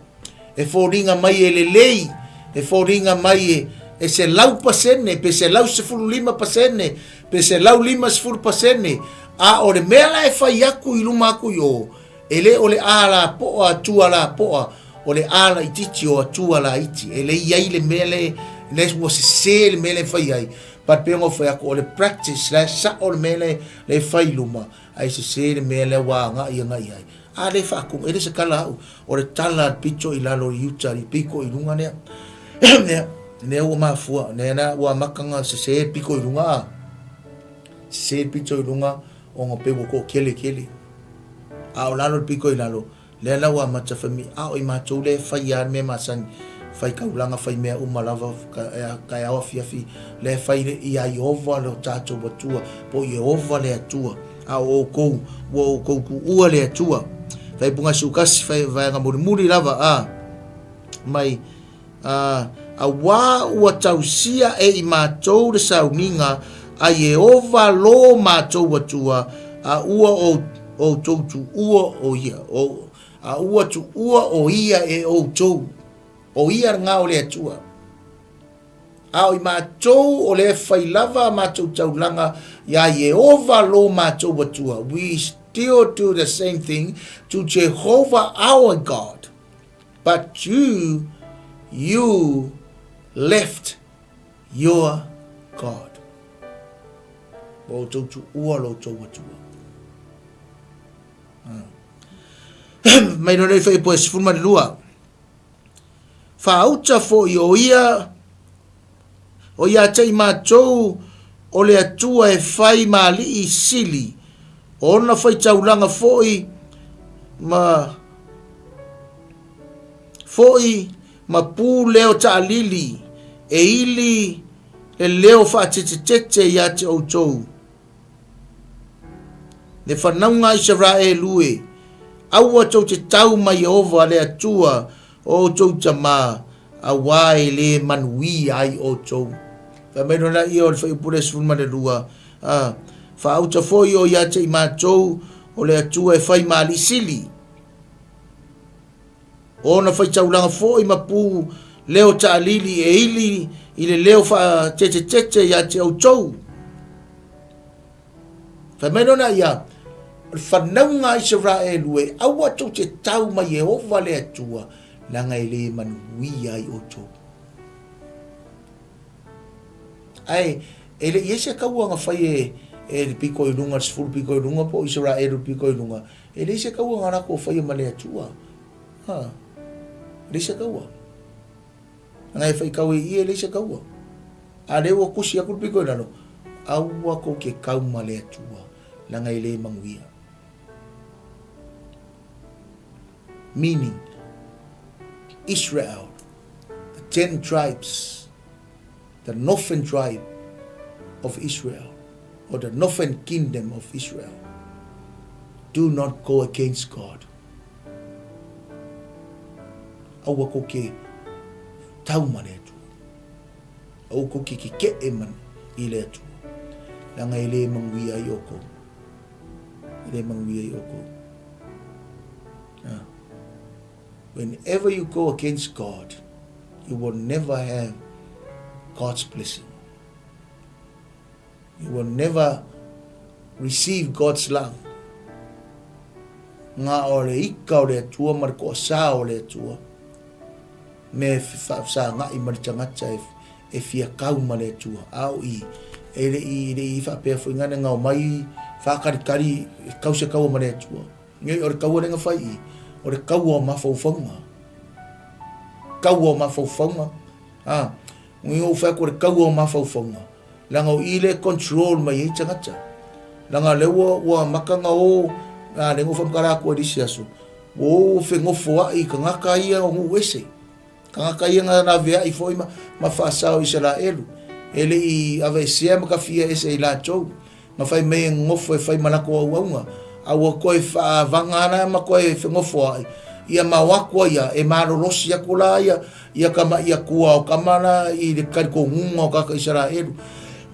e foliga mai e lelei, e foliga mai e e 100%, pe 115%, pe 150%, a o le mea la e fai atu i luma atu i o, e le o le a lapoa atua lapoa, o le a laitiiti o atua laiti. E le i ai le mea le, le ua sese le mea le fai ai, But pei ona ou fai atu, o le practice, la e sao le mea lea e fai i luma, ae sese le mea lea ua agai agai i ai. A lea e faatumu, e le se tala a au, o le tala a le pito i lalo i uta, i le pito i luga lea. Lea, lea ua mafua, lea la ua amata ona sese le pito i luga, a. Sese le pito i luga, ona pei ua toatele tele. A o lalo le pito i lalo, Lea la ua amata fai mai, a o i matou lea e fai lava le mea masani, fai taulaga, fai mea uma lava, taeao afiafi, lea e fai ia Ieova lo tatou Atua, po o Ieova le Atua, a o outou, ua outou tuua le Atua. Faaipuga 11, fai vaega mulimuli lava, a, mai, a, auā ua tausia e i matou le sauniga a Ieova lo matou Atua, a ua outou tuua o ia, o, a ua tuua o ia e outou, o ia lena o le Atua. A o i matou o lea e fai lava a matou taulaga iā Ieova lo matou Atua. We still do the same thing to Jehovah our God. But you, you left your God. Ua outou tuua lo outou Atua. Ah. Mai no nei whaipo e 12. Whaauta fo i o ia, o ia te i mātou o le Atua e whai maali'i sili, o ona whaitaulaga foi ma Foi ma pū leo taalili e ili le leo faatetetete ia te outou. Le fanauga a Isaraelu e, aua tou te tau ma Ieova le Atua o outou tama, auā e lē manuia ai outou. Fai mai loa ia o le fuaiupu lea 12, a, Faauta foi o ia te i matou o le Atua e fai ma alii sili. O ona faitaulaga foi ma pū leo taalili e ili i le leo faatetetete ia te outou. Fai mai lona ia, o le fanauga a Isaraelu e, aua tou te tau ma Ieova le Atua, leaga e le manuia ai outou. Ae, e le i ai se kaua na fai e, e le pito i luga, le 10 pito i luga, po o Isaraelu le pito i luga, E leai se kaua na latou faia ma le Atua. Ha. E leai se kaua. Ana e whaikau e ia, e leai se kaua. A lea ua kusi aku le piko i lalo, aua kou ke kau ma le Atua, leaga e le manuia. Meaning, Israel, the 10 tribes, the northern tribe of Israel, or the northern kingdom of Israel, do not go against God. Aua ko ke tau ma le Atua. Aua ko ke kekeʻe ma i le Atua. Leaga e le manuia ai oukou. E le manuia ai oukou. Ah. Whenever you go against God, you will never have God's blessing. You will never receive God's love. Ngā o le ika o le Atua ma le koasā o le Atua. mea e faafesagai ma le tagata e, e fia kau ma le Atua. A o i, e le i, le i faapea foi ngana ngao mai whākaritari e kau se kaua ma le Atua. Nei, o le kaua lenga whai i, o le kaua o mafaufauga. Kaua o mafaufauga. Ah, ngi o whai ko le kaua o mafaufauga. Langa o i le control mai ei tagata. Langa le ua, ua makanga o, a le ngofa makala aku e lisi aso. Ua o fegofoaʻi i kagaka ia o nuu ese. Kagaka ia na laveaʻi foi ma, ma faasao Isaraelu. E le i aveesea ma kafia ese i latou. Na fai mai e gogofo e fai ma lakou auaunga, a ua toe faavaga ana ma toe fegofoaʻi, ia ma o aku ai e malolosi aku la ia, ia kamaʻi akua o kama la i le talitonuga o kaka Isaraelu.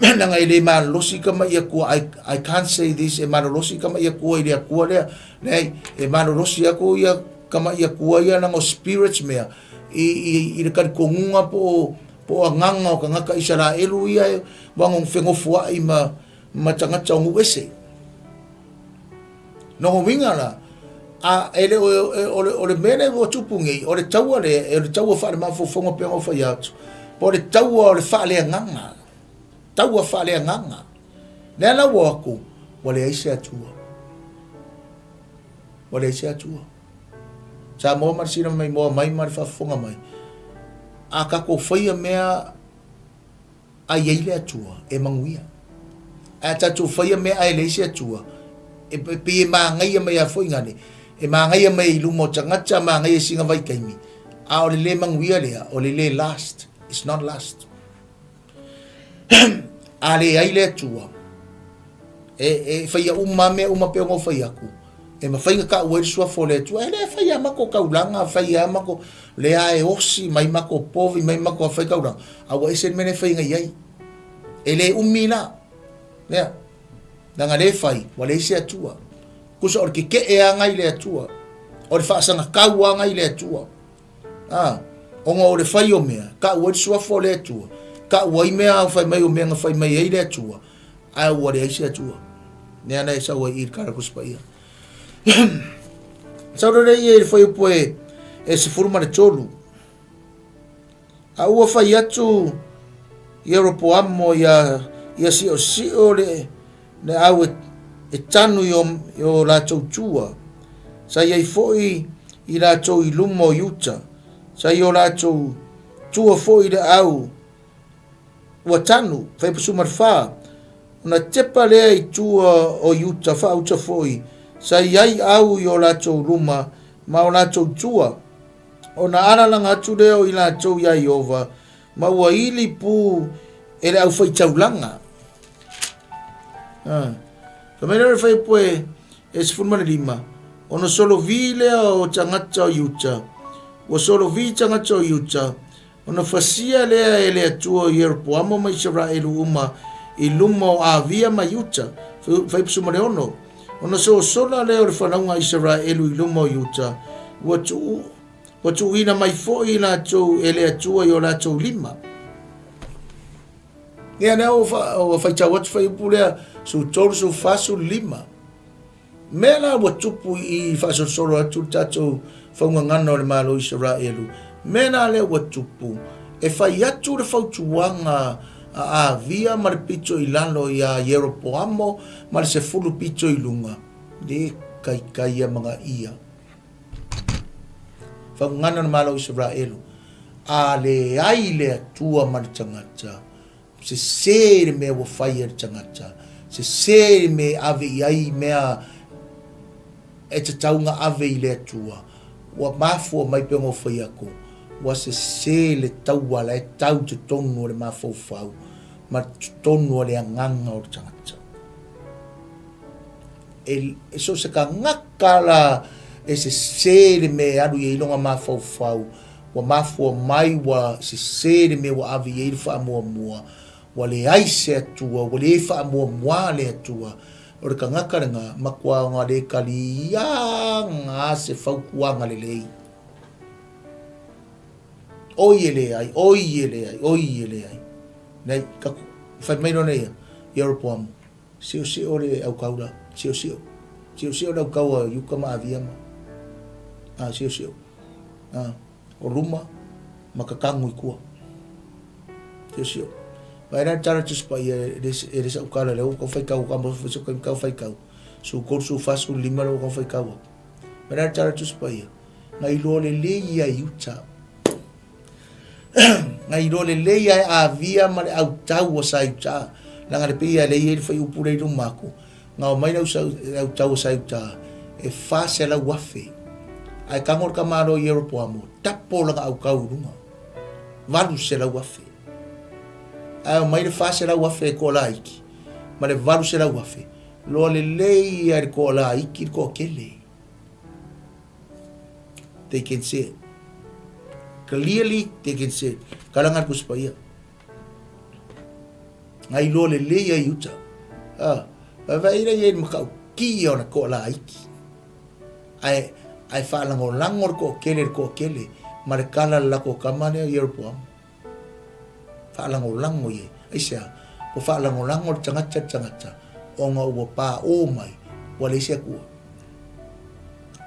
Leaga e le malolosi kamaʻi akua, I, I can't say this, e malolosi kamaʻi akua i le akua lea, Leai, e malolosi aku ia kamaʻi akua ia leaga o spirits mea i, i, i le talitonuga po o, po o agaga o tagata Isaraelu ia e wago fegofoaʻi ma, ma tagata o nuu ese. Noho uiga la, a e le o, e, o, le, o le mea lea ua tupu nei, o le taua lea, e o le taua faale-mafaufauga pei ona ou fai atu, po o le taua o le faaleagaga. Taua faaleagaga. Lea la ua o atu, ua leai se Atua. Ua leai se Atua. Samoa ma le sina maimoa mai ma le faafofoga mai, a tatou faia mea a i ai le Atua, e manuia. Ae a tatou faia mea ae leai se Atua, e pei e magaia mai a foi gane, e magaia mai i luma o tagata, magaia i sina vaitaimi, a o le le manuia lea, o le le last, it's not last. A leai le Atua, e, e faia uma mea uma pei ona ou fai atu, e mafai ona taua ai le suafa o le Atua, e le fai lava matou taulaga, fai lava matou, lea e osi mai matou povi, mai matou fai taulaga, a ua ese le mea lea e fai nei ai. E le umi la, lea, leaga le fai, ua leai se Atua. Tusa o le keke'e lava i le Atua, o le faasagatau lava i le Atua. Ā, ona o le fai o mea, taʻu ai le suafa o le Atua, taʻu ai mea a fai mai o mea na fai mai ai le Atua, ae ua leai se Atua. Mea na e sau ai i le Tala Tusi Paia. Sau lea ia i le fuaiupu e, e 13. A ua fai atu Ieropoamo ia, ia siʻosiʻo le, le au e, e tanu i o, i o latou tua, sa i ai foi i latou i luma o Iuta, sa i o latou tua foi le au ua tanu, 14, ona tepa lea i tua o Iuta faauta foi, sa i ai au i o latou luma ma o latou tua, ona alalaga atu lea o i latou iā Ieova, ma ua ili pū e le aufaitaulaga. Ah. Fai mai lea o le fuaiupu e, e 15, ona solovi lea o tagata o Iuta, ua solovi tagata o Iuta, ona fasia lea e le Atua o Ieropoamo ma Isaraelu uma i luma o Avia ma Iuta, fuaiupu 16, ona sosola lea o le fanauga a Isaraelu i luma o Iuta, ua tuu Ua tuuina mai foi i latou e le Atua i o latou lima. Ia lea ua faitau atu fuaiupu lea, 13, 14, 15. Mea la ua tupu i faasolosolo atu le tatou faugagana o le Malo o Isaraelu, mea la lea ua tupu, e fai atu le fautuaga a Avia ma le pito i lalo iā Ieropoamo ma le 10 pito i luga, le kaikaia magaia. Faugana le Malo o Isaraelu, a leai le Atua ma le tagata, sesē le mea ua fai e le tagata, sesē le mea e ave i ai mea e tatau ona ave i le Atua, ua mafua mai pei ona ou fai atu, ua sesē le taua la e tau i totonu o le mafaufau ma totonu o le agaga o le tagata. E, e so o se tagata la e sesē le mea e alu i ai lona mafaufau, ua mafua mai ua sesē le mea ua ave i ai le faamuamua, ua leai se Atua, ua le faamuamua le Atua. O le tagata lena, matua ona le taliaga se fautuaga lelei. Oi e leai, oi e leai, oi e leai. Nei, taku, fai mai lona ia, Ieropoamo. Siosio le aukau la, siosio. Siosio le aukau a Iuka ma Avia ma. A, siosio. A, o luma. Ma kakagu i tua. Siosio. Vaai la le tala Tusi Paia e le, e le sau kala lea ua tau faitau ka mo foi sau tau faitau. Su 3 su 4 su 5 lea ua tau faitau atu. Vaai la le tala Tusi Paia. Na iloa lelei ia i uta. Na iloa lelei ia e Avia ma le autau o sa i uta. Leaga le pei ia lea e i ai le fuaiupu lea i luma atu. Na omai le autau o Saiuta e 400,000, ae tago le tamaloa Ieropoamo, tapo lana autau i luga, 800,000. Ae omai le 400,000 e toalaiti ma le 800,000, loa lelei ia le toalaiti le toatele. They can see it. Clearly they can see it. Kalaga le Tusi Paia. Na iloa lelei ai uta. Ah, vaavaai la i ai le matautia o le toalaiti. Ae, ae faalagolago le toatele i le toatele ma le tala a le latou tama lea o Ieropoama. Faalagolago i ai. Aisea? Ua faalagolago le tagata i le tagata ona ua paō mai ua leai se Atua.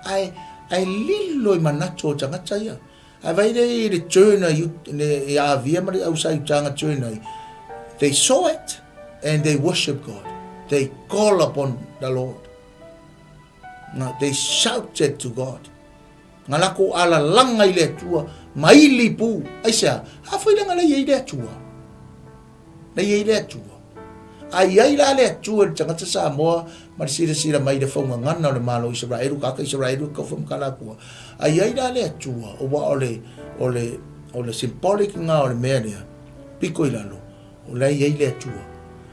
Ae, ae lilo i manatu o tagata ia. Ae vaai lea i le turn a le Avia ma le au Saiuta na turn ai. They saw it and they worship God. They call upon the Lord. Na, they shouted to God. Na lako alalanga i le Atua, ma ili pū. Aisea, a foi langa lei ei le Atua. Na i ai le Atua. A i ai la le Atua i le tagata Samoa ma le silasila mai i le faugagana o le Malo o Isaraelu, kaka Isaraelu e kau whamakala atua. A i ai la le Atua, aua o le, o le, o le symbolic nga o le mea lea, piko i lalo, o la i ai le Atua.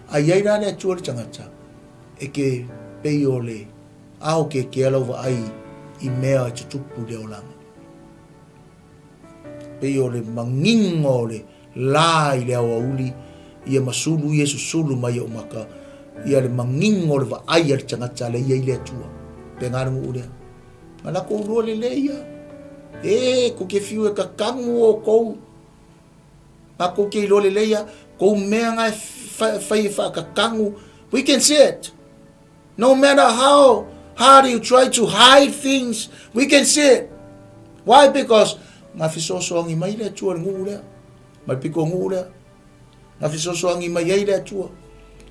A i ai la le Atua i le tagata, e ke pei o le ao ke ke lau vaai i mea e tutupu i le olaga. Pei o le mangingo o le lā i le aoauli, ia ma sulu ia e susulu mai i ou maka, ia le mangingo o le vaai a le tagata lea e i ai le Atua. Pena le nuu lea. Na lakou lua lelei ia. E, kou ke fiu e kakagu oukou. Makou ke iloa lelei ia, kou mea nga e fai e whaakakagu. We can see it. No matter how hard you try to hide things, we can see it. Why? Because nga fesoasoani mai le Atua i le nuu lea, ma le pito nuu lea. Nga fesoasoani mai ai le Atua.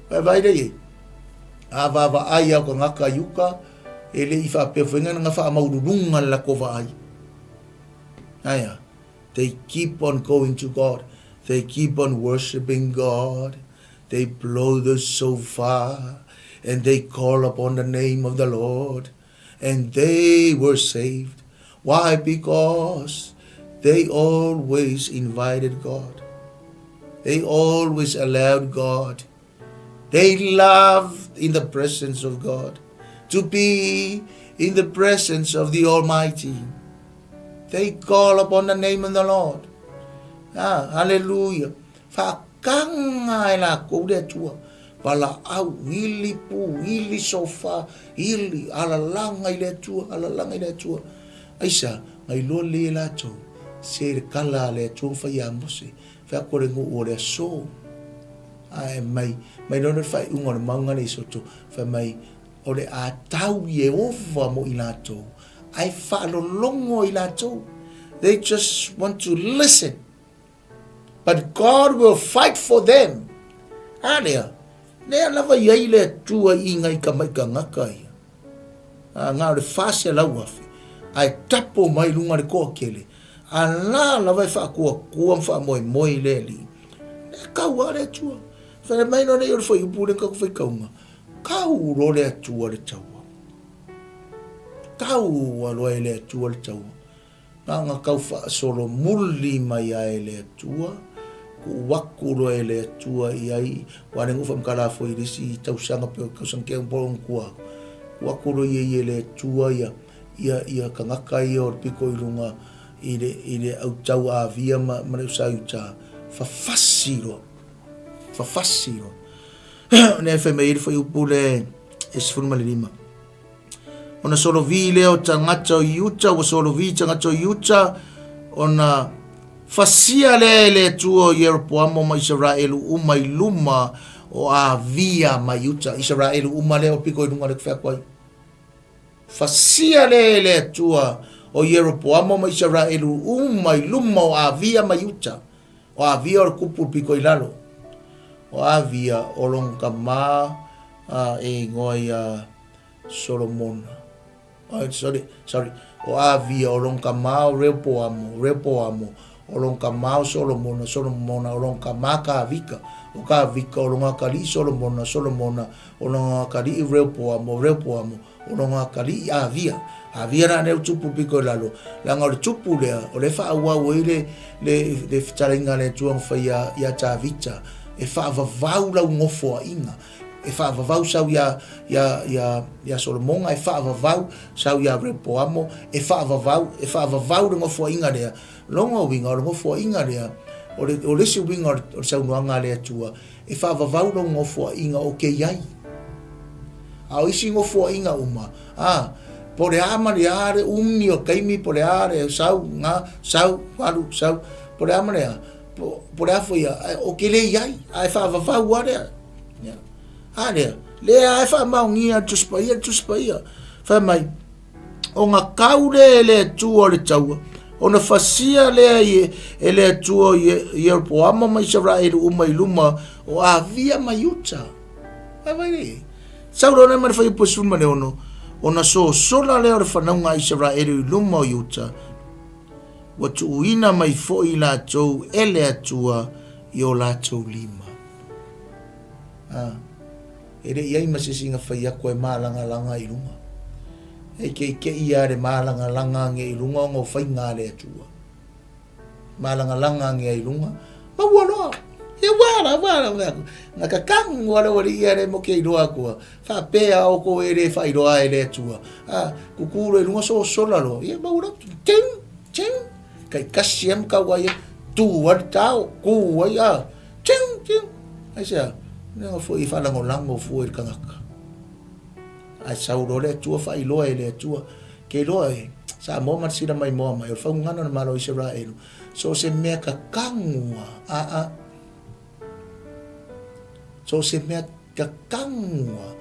Vaavaai lea i ai. A vaavaai au tagata i uka, e le i faapea foi na faamaululuga le latou vaai. Aia, they keep on going to God. They keep on worshiping God. They blow the shofar and they call upon the name of the Lord and they were saved. Why? Because they always invited God. They always allowed God. They loved in the presence of God, to be in the presence of the Almighty. They call upon the name of the Lord. Ah, hallelujah. Faakaga e lakou le Atua, valaau, ili pu, ili sofa, ili, alalaga i le Atua, alalaga i le Atua. Aisea? Na iloa lelei e latou, se le kala a le Atua na fai ia Mose, fai atu o le nuu o le aso. Ae mai, mai loa le faaiuga o le mauga lea i Soto, fai mai, o le a tau Ieova mo i latou, ae faalologo i latou. They just want to listen. But God will fight for them. A lea, lea lava i ai le Atua i ngai tamai tagata ia. A na o le 400,000, ae tapo mai luga le toatele, a la lava e faatuatua ma faamoemoe i le Alii. Lea tau lava le Atua. Fai mai loa lea o le fuaiupu lea na tatou faitauga, tau loa le Atua le taua. Tau loa e le Atua le taua. Na ona tau faasolomuli mai lava e le Atua, tuu atu loa e le Atua i ai, aua o lea na ou faamatala foi i le isi tausaga pe o le tausaga tea po o ona tua atu, tuu atu loa i ai e le Atua ia, ia, ia tagata ia o le pito i luga i le, i le autau Avia ma, ma le Usaiuta, fafasi loa, fafasi loa. O lea e fai mai ai le fuaiupu le e 15. Ona solovi lea o tagata o Iuta, ua solovi tagata o Iuta, ona fasia lea e le Atua o Ieropoamo ma Isaraelu uma i luma o Avia ma Iuta. Isaraelu uma lea o piko i luga le fai atu ai. Fasia lea e le Atua o Ieropoamo ma Isaraelu uma i luma o Avia ma Iuta. O Avia o le kupu piko i lalo. O Avia o lona tama a e igoa ia Solomona. Oh, sorry, sorry. O Avia o lona tama o Reopoamo, Reopoamo o lona tama o Solomona, Solomona o lona tama Kavika, o Kavika o lona akalii Solomona, Solomona o lona akalii Reopoamo, Reopoamo o lona akalii Avia. Avia la lea o tupu piko i lalo. Leaga o le tupu lea, o lea e faaauau ai le, le, le fetalaiga a le Atua na faia ia Tavita, e faavavau lau nofoaiga. E faavavau sau ia, ia, ia, ia Solomona, e faavavau sau ia Reopoamo, e faavavau, e faavavau le nofoaiga lea. Lona uiga, o le nofoaiga lea, o le, o le isi uiga o le, o le saunoaga a le Atua, e faavavau lou nofoaiga o ke i ai. A o isi nofoaiga uma, a, po o le a ma le a le umi o taimi, po o le a le sau, ga, sau, alu, sau, po o le a ma le a, po, po o le a foi ia, o ke le i ai, a e faavavau lava lea. Ia. A lea, lea e faamaonia le Tusi Paia, le Tusi Paia. Fai mai, ona kau lea e le Atua o le taua, ona fasia lea e le Atua o Ieropoama ma Isaraelu uma i luma o Avia ma Iuta. Vai vai lea. Sau loa ma le fuaiupu e 16, ona sosola lea o le fanauga a Isaraelu i luma o Iuta, ua tuuina mai foi i latou e le Atua i o latou lima. A, e le i ai ma se isi na fai atu e mālagalaga i luga. E ikeike ia le mālagalaga age i luga ona o faiga a le Atua. Mālagalaga age ai i luga, maua loa. Ia ua la, ua la, ua Na kakangu ala wali ia le mo ke iloa akua. Faapea o ko e le whailoa e le Atua. A, kuku lo i lunga so sola loa. Ia maua loa. Ting, ting. Kai kasi am kau ai, tu ai tau, ku ai a. Ting, ting. Ai sea, mea foi i whaalangolango fua i le kangaka. Ai sau loa le Atua whaailoa e le Atua. Ke iloa e, Samoa ma le sila mai moa mai, o le faugana o le Malo o Isaraelu. So se mea kakangua, a a. So se mea Kakangua,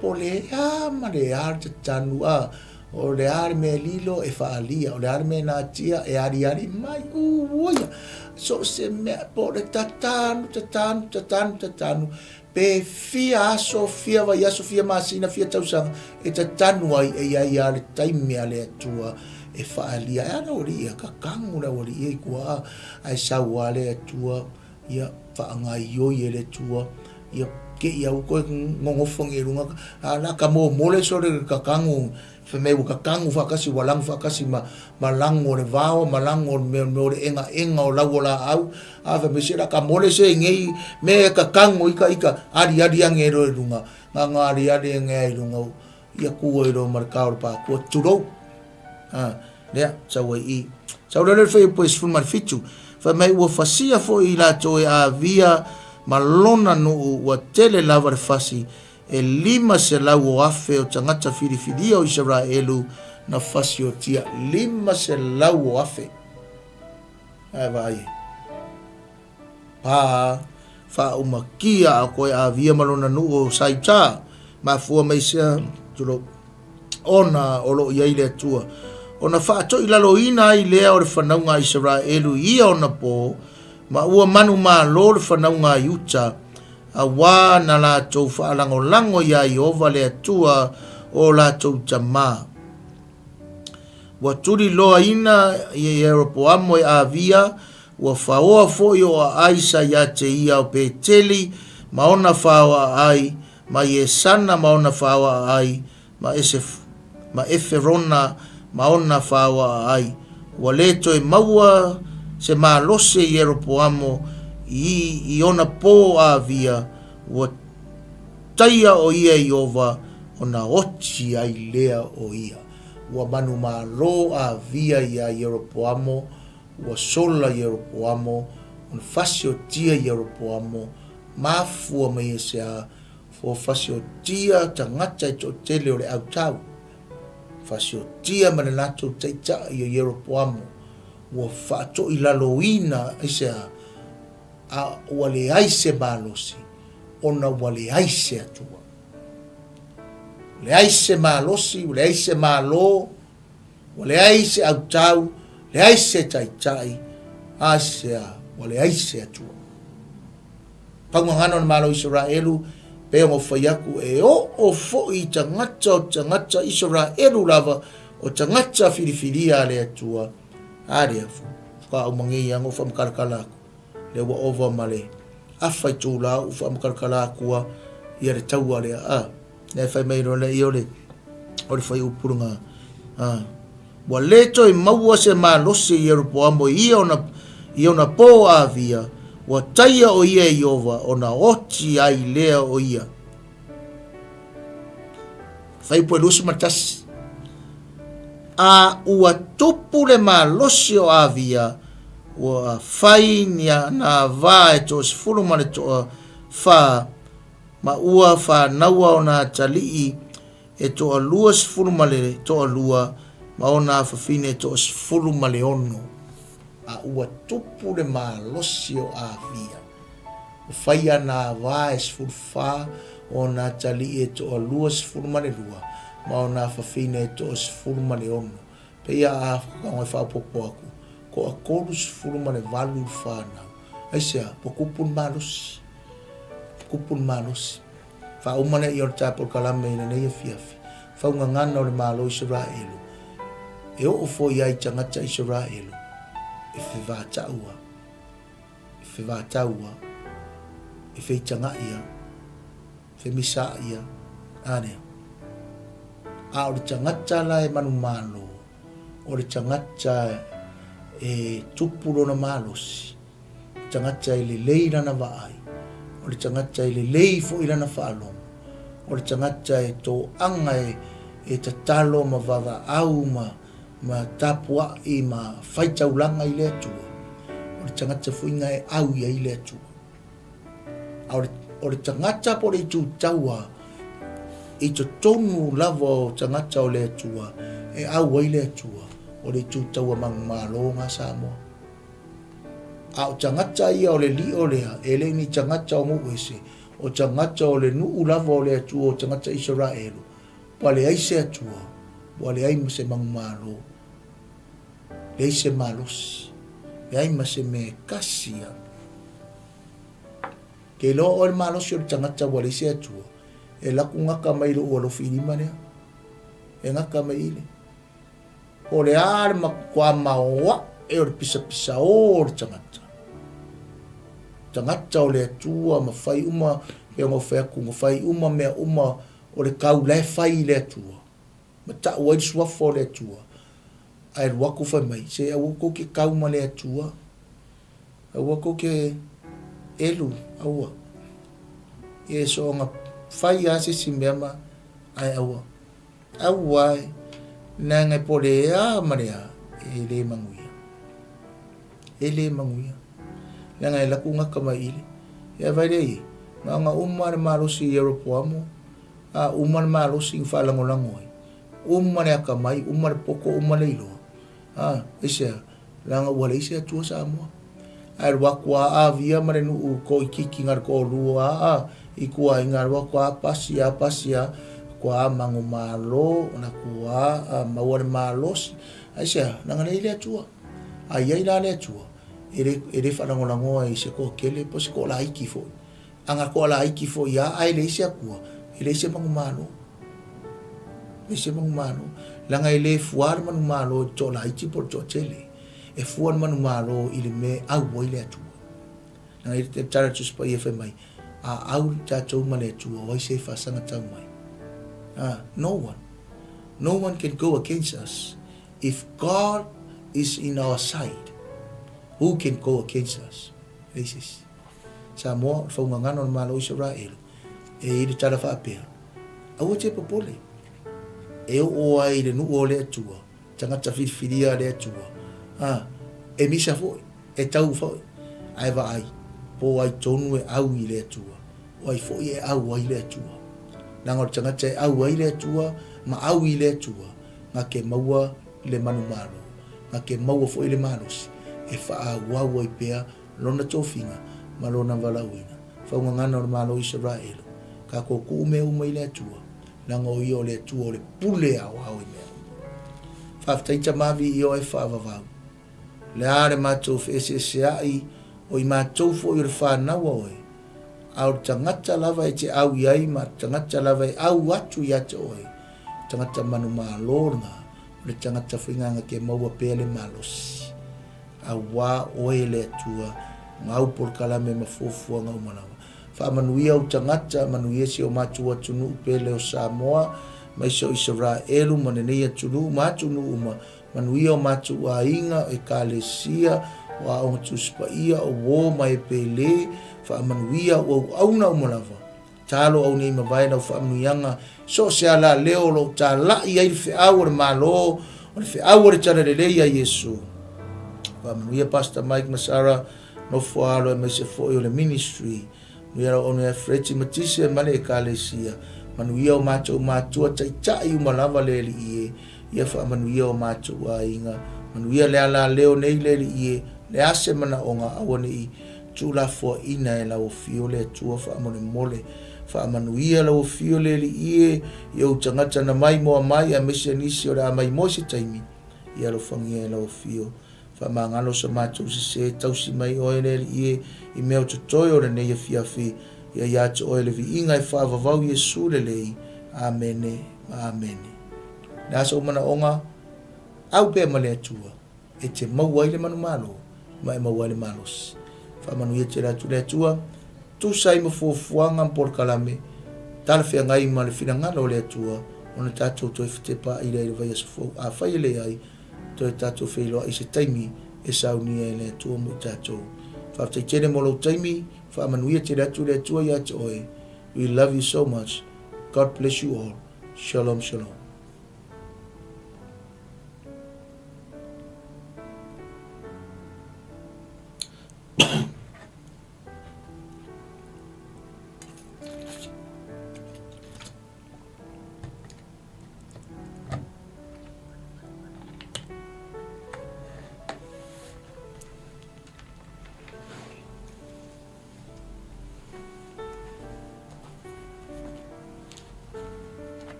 po le a ma le a le tatanu a, o le a le mea lilo e whaalia, o le a le mea natia e ariari mai, uia. So se mea, po le tatanu, tatanu, tatanu, tatanu, pe fia aso, fia vaiaso, fia masina, fia tausaga, e tatanu ai e ia ia le taimi a le Atua e whaalia. E ana ori ia, kakangu le ori ia i kua a, ai sau a le Atua, ia whaangaioi e le Atua, ia ke ia u koe ngongofo nge runga a la ka mo mole so le kakangu fe me u kakangu fa kasi walang fa kasi ma ma lango le vao ma lango me me le enga enga o lau la au a fe me se la ka mole se nge me kakangu ika ika ari ari ange ro runga nga nga ari ari nge ai runga ia ku ai ro mar ka o pa ku tulou a lea sau ai i sau lea le fai po 17 fai mai ua fasia foi i latou e Avia ma lona nuu ua tele lava le fasi e 500 o afe o tagata filifilia o Isaraelu na fasiotia 500 o afe ae vaai e Pā, fāumakia a koe Avia ma lona nuu o Saita, mafua mai sea, tulou, ona o loo i ai le Atua. Ona faatoilaloina ai lea o le fanauga a Isaraelu i ia ona pō, ma ua manumalo le fanauga a Iuta, auā na latou faalagolago iā Ieova le Atua o latou tamā. Ua tuliloaina Ieropoamo e Avia, ua faoa foi o aai sa iā te ia o Peteli ma ona faoa aai, ma Iesana ma ona faoa aai, ma Esef, ma Eferona ma ona faoa aai. Ua le toe maua se malose i Ieropoamo i, i ona pō Avia, ua taia o ia e Iova ona oti ai lea o ia. Ua manumalo Avia iā Ieropoamo, Ua sola Ieropoamo, ona fasiotia Ieropoamo, mafua mai e se a, ua fasiotia tagata e toatele o le autau. Fasiotia ma le latou taitai o Ieropoamo, ua faatoilaloina i se a, a ua leai se malosi, ona ua leai se Atua. Leai se malosi, leai se malo. Ua leai se autau, leai se taitai, aisea, ua leai se Atua. Paugagana o le Malo o Isaraelu, pei ona ou fai atu, e oo foi i tagata o tagata Isaraelu lava, o tagata filifilia a le Atua, a lea, faatoa uma nei lava ona ou faamatalatala atu, lea ua ova ma le afa itula o ou faamatalatala atua ia le taua lea, a. Lea fai mai loa lea, ia o le, o le fuaiupu lena, a. Ua le toe maua se malosi e Ieropoamo i ia ona, i ona pō Avia, ua taia ʻo ia e Ieova, ona oti ai lea o ia. Fuaiupu e 21. A ua tupu le malosi o Avia, ua fai ni ana ava e toasefulu ma le toafa, ma ua fanaua ona atalii e toa 22 ma ona afafine e toa 16. A ua tupu le malosi o Avia, ua fai ana ava e 14 ona atalii e toa 22 ma ona afafine e toa 16. Pei a tago e faaopoopo atu, toa 38 le fanau. Aisea? Ua tupu le malosi. Tupu le malosi. Faauma lea ia o le ta polokalame i lenei afiafi, faugagana o le Malo Isaraelu, e oo foi ai tagata Isaraelu e fevatau a, e fevatau a, e feitagaʻi a, femisaʻi a, a lea. A o le tagata la e manumalo, o le tagata e tupu lona malosi, tagata e lelei lana vaai, o le tagata e lelei foi lana faalogo, o le tagata e toaga e, e tatalo ma vavaau ma, ma tapuai ma faitaulaga i le Atua, o le tagata foi na e au i ai le Atua. A o le, o le tagata po o le itu taua i totonu lava o tagata o le Atua, e au ai le Atua, o le itu taua manumalo na Samoa. A o tagata ia o le lio lea, e le ni tagata o nuu ese, o tagata o le nuu lava o le Atua, o tagata Isaraelu, ua leai se Atua, ua leai ma se manumalo, leai se malosi, leai ma se mea e kasi a. Ke iloa oe le malosi o le tagata ua leai se Atua, e laku gata mai lou alofi i lima lea. E gata mai ile. Po o le a le matua maoae o le pisapisaō o le tagata. Tagata o le Atua ma fai uma, pei ona ou fai atu, na fai uma mea uma o le kau la e fai i le Atua. Ma tau ai le suafa o le Atua. Ae alu atu fai mai, se aua tou te kau ma le Atua. Aua tou te elu, aua. Ia e soonga fai lava se isi mea ma, ae aua. Aua e, leaga e po le a ma le a, e le manuia. E le manuia. Leaga e laku gata mai ile. Ia vai lea i, na ona uma le malosi i Ieropoamo, a uma le malosi na faalagolago ai. Uma le akamai, uma le poto, uma le iloa. A, aisea? Leaga ua leai se Atua Samoa. Ae alu atu a avia ma le nuu toaitiiti na le toalua a i tua ina alu atu a pasi a pasi a tua a manumalo na tua a maua le malosi. Aisea? Leaga leai le Atua. A i ai la le Atua, e le, e le faalagolagoa i se toatele po o se toalaiti foi. A na toalaiti foi a ae leai se Atua, e leai se manumalo. Leai se manumalo. Leaga e le fua le manumalo i le toalaiti po o le toatele. E fua le manumalo i le mea e au ai le Atua. Leaga e le tala a le Tusi Paia fai mai, a au tatou ma le Atua, o ai se e faasaga tau mai? Ah, no one. No one can go against us. If God is in our side, who can go against us? Leai se isi. Samoa, o le faugagana o le Malo o Isaraelu, e i ai le tala faapea, Aua te popole, e oo ai i le nuu o le Atua, tagata filifilia a le Atua, a, e misa foi, e tau foi, ae vaai, po ai tonu e au i le Atua, o ai foi e au ai le Atua. Leaga o le tagata e au ai le Atua ma au i le Atua, na ke maua le manumalo, na ke maua foi le malosi, e faaauau ai pea lona tofiga ma lona valaauina. Faugagana o le Malo o Isaraelu, tatou tuu mea uma i le Atua, leaga o Ia o le Atua o le pule aoao i mea uma. Faafetai Tama viia oe faavavau. O le a le matou feeseeseai o i matou foi o le fanau a oe, a o le tagata lava e te au i ai ma le tagata lava e au atu ia te oe, tagata manumalo lena, o le tagata faigaga ke maua pea le malosi. Auā oe le Atua, gau polokalame ma fuafuaga uma lava. Faamanuia ou tagata, manuia si o matou atunuu pele o Samoa, maise o Isaraelu ma lenei atunuu ma atunuu uma, manuia o matou aiga, o Ekalesia, o Aoga Tusi Paia, o uō ma e pele, faamanuia au auauna uma lava. Talo au nei mavae lau faamanuiaga, so o se alaleo o lo o talai ai le feau o le Malo, o le feau o le Talalelei a Iesu. Faamanuia Pastor Mike ma Sarah, nofo alo aemaise foi o le ministry. Manuia lau auauna ia Freti ma Tise ma le Ekalesia. Manuia o matou matua taitai uma lava le Alii e. Ia faamanuia o matou aiga. Manuia le alaleo nei le Alii e, le a se manaoga aua ne i tuulafoaina e lau afio le Atua faamolemole. Faamanuia lau afio le Alii e i ou tagata na maimoa mai aemaise nisi o le a maimoa i se taimi. Ia alofagia e lau afio. Faamagalo so matou sese, tausi mai oe le Alii e i mea o totoe o lenei afiafi, ia ia te oe le viiga e faavavau Iesu lelei. Amene ma amene. Le a sou manaoga, au pea ma le Atua, e te maua ai le manumalo ma e maua ai le malosi. Faamanuia tele atu le Atua, tusa ai ma fuafuaga ma polokalame, talafeagai ma le finagalo o le Atua, ona tatou toe fetepaai lea i le vaiaso fou. Afai e leai, toe tatou feiloai i se taimi e saunia e le Atua mo i tatou. Faafetai tele mo lou taimi, faamanuia tele atu le Atua ia te oe. We love you so much. God bless you all. Shalom, shalom.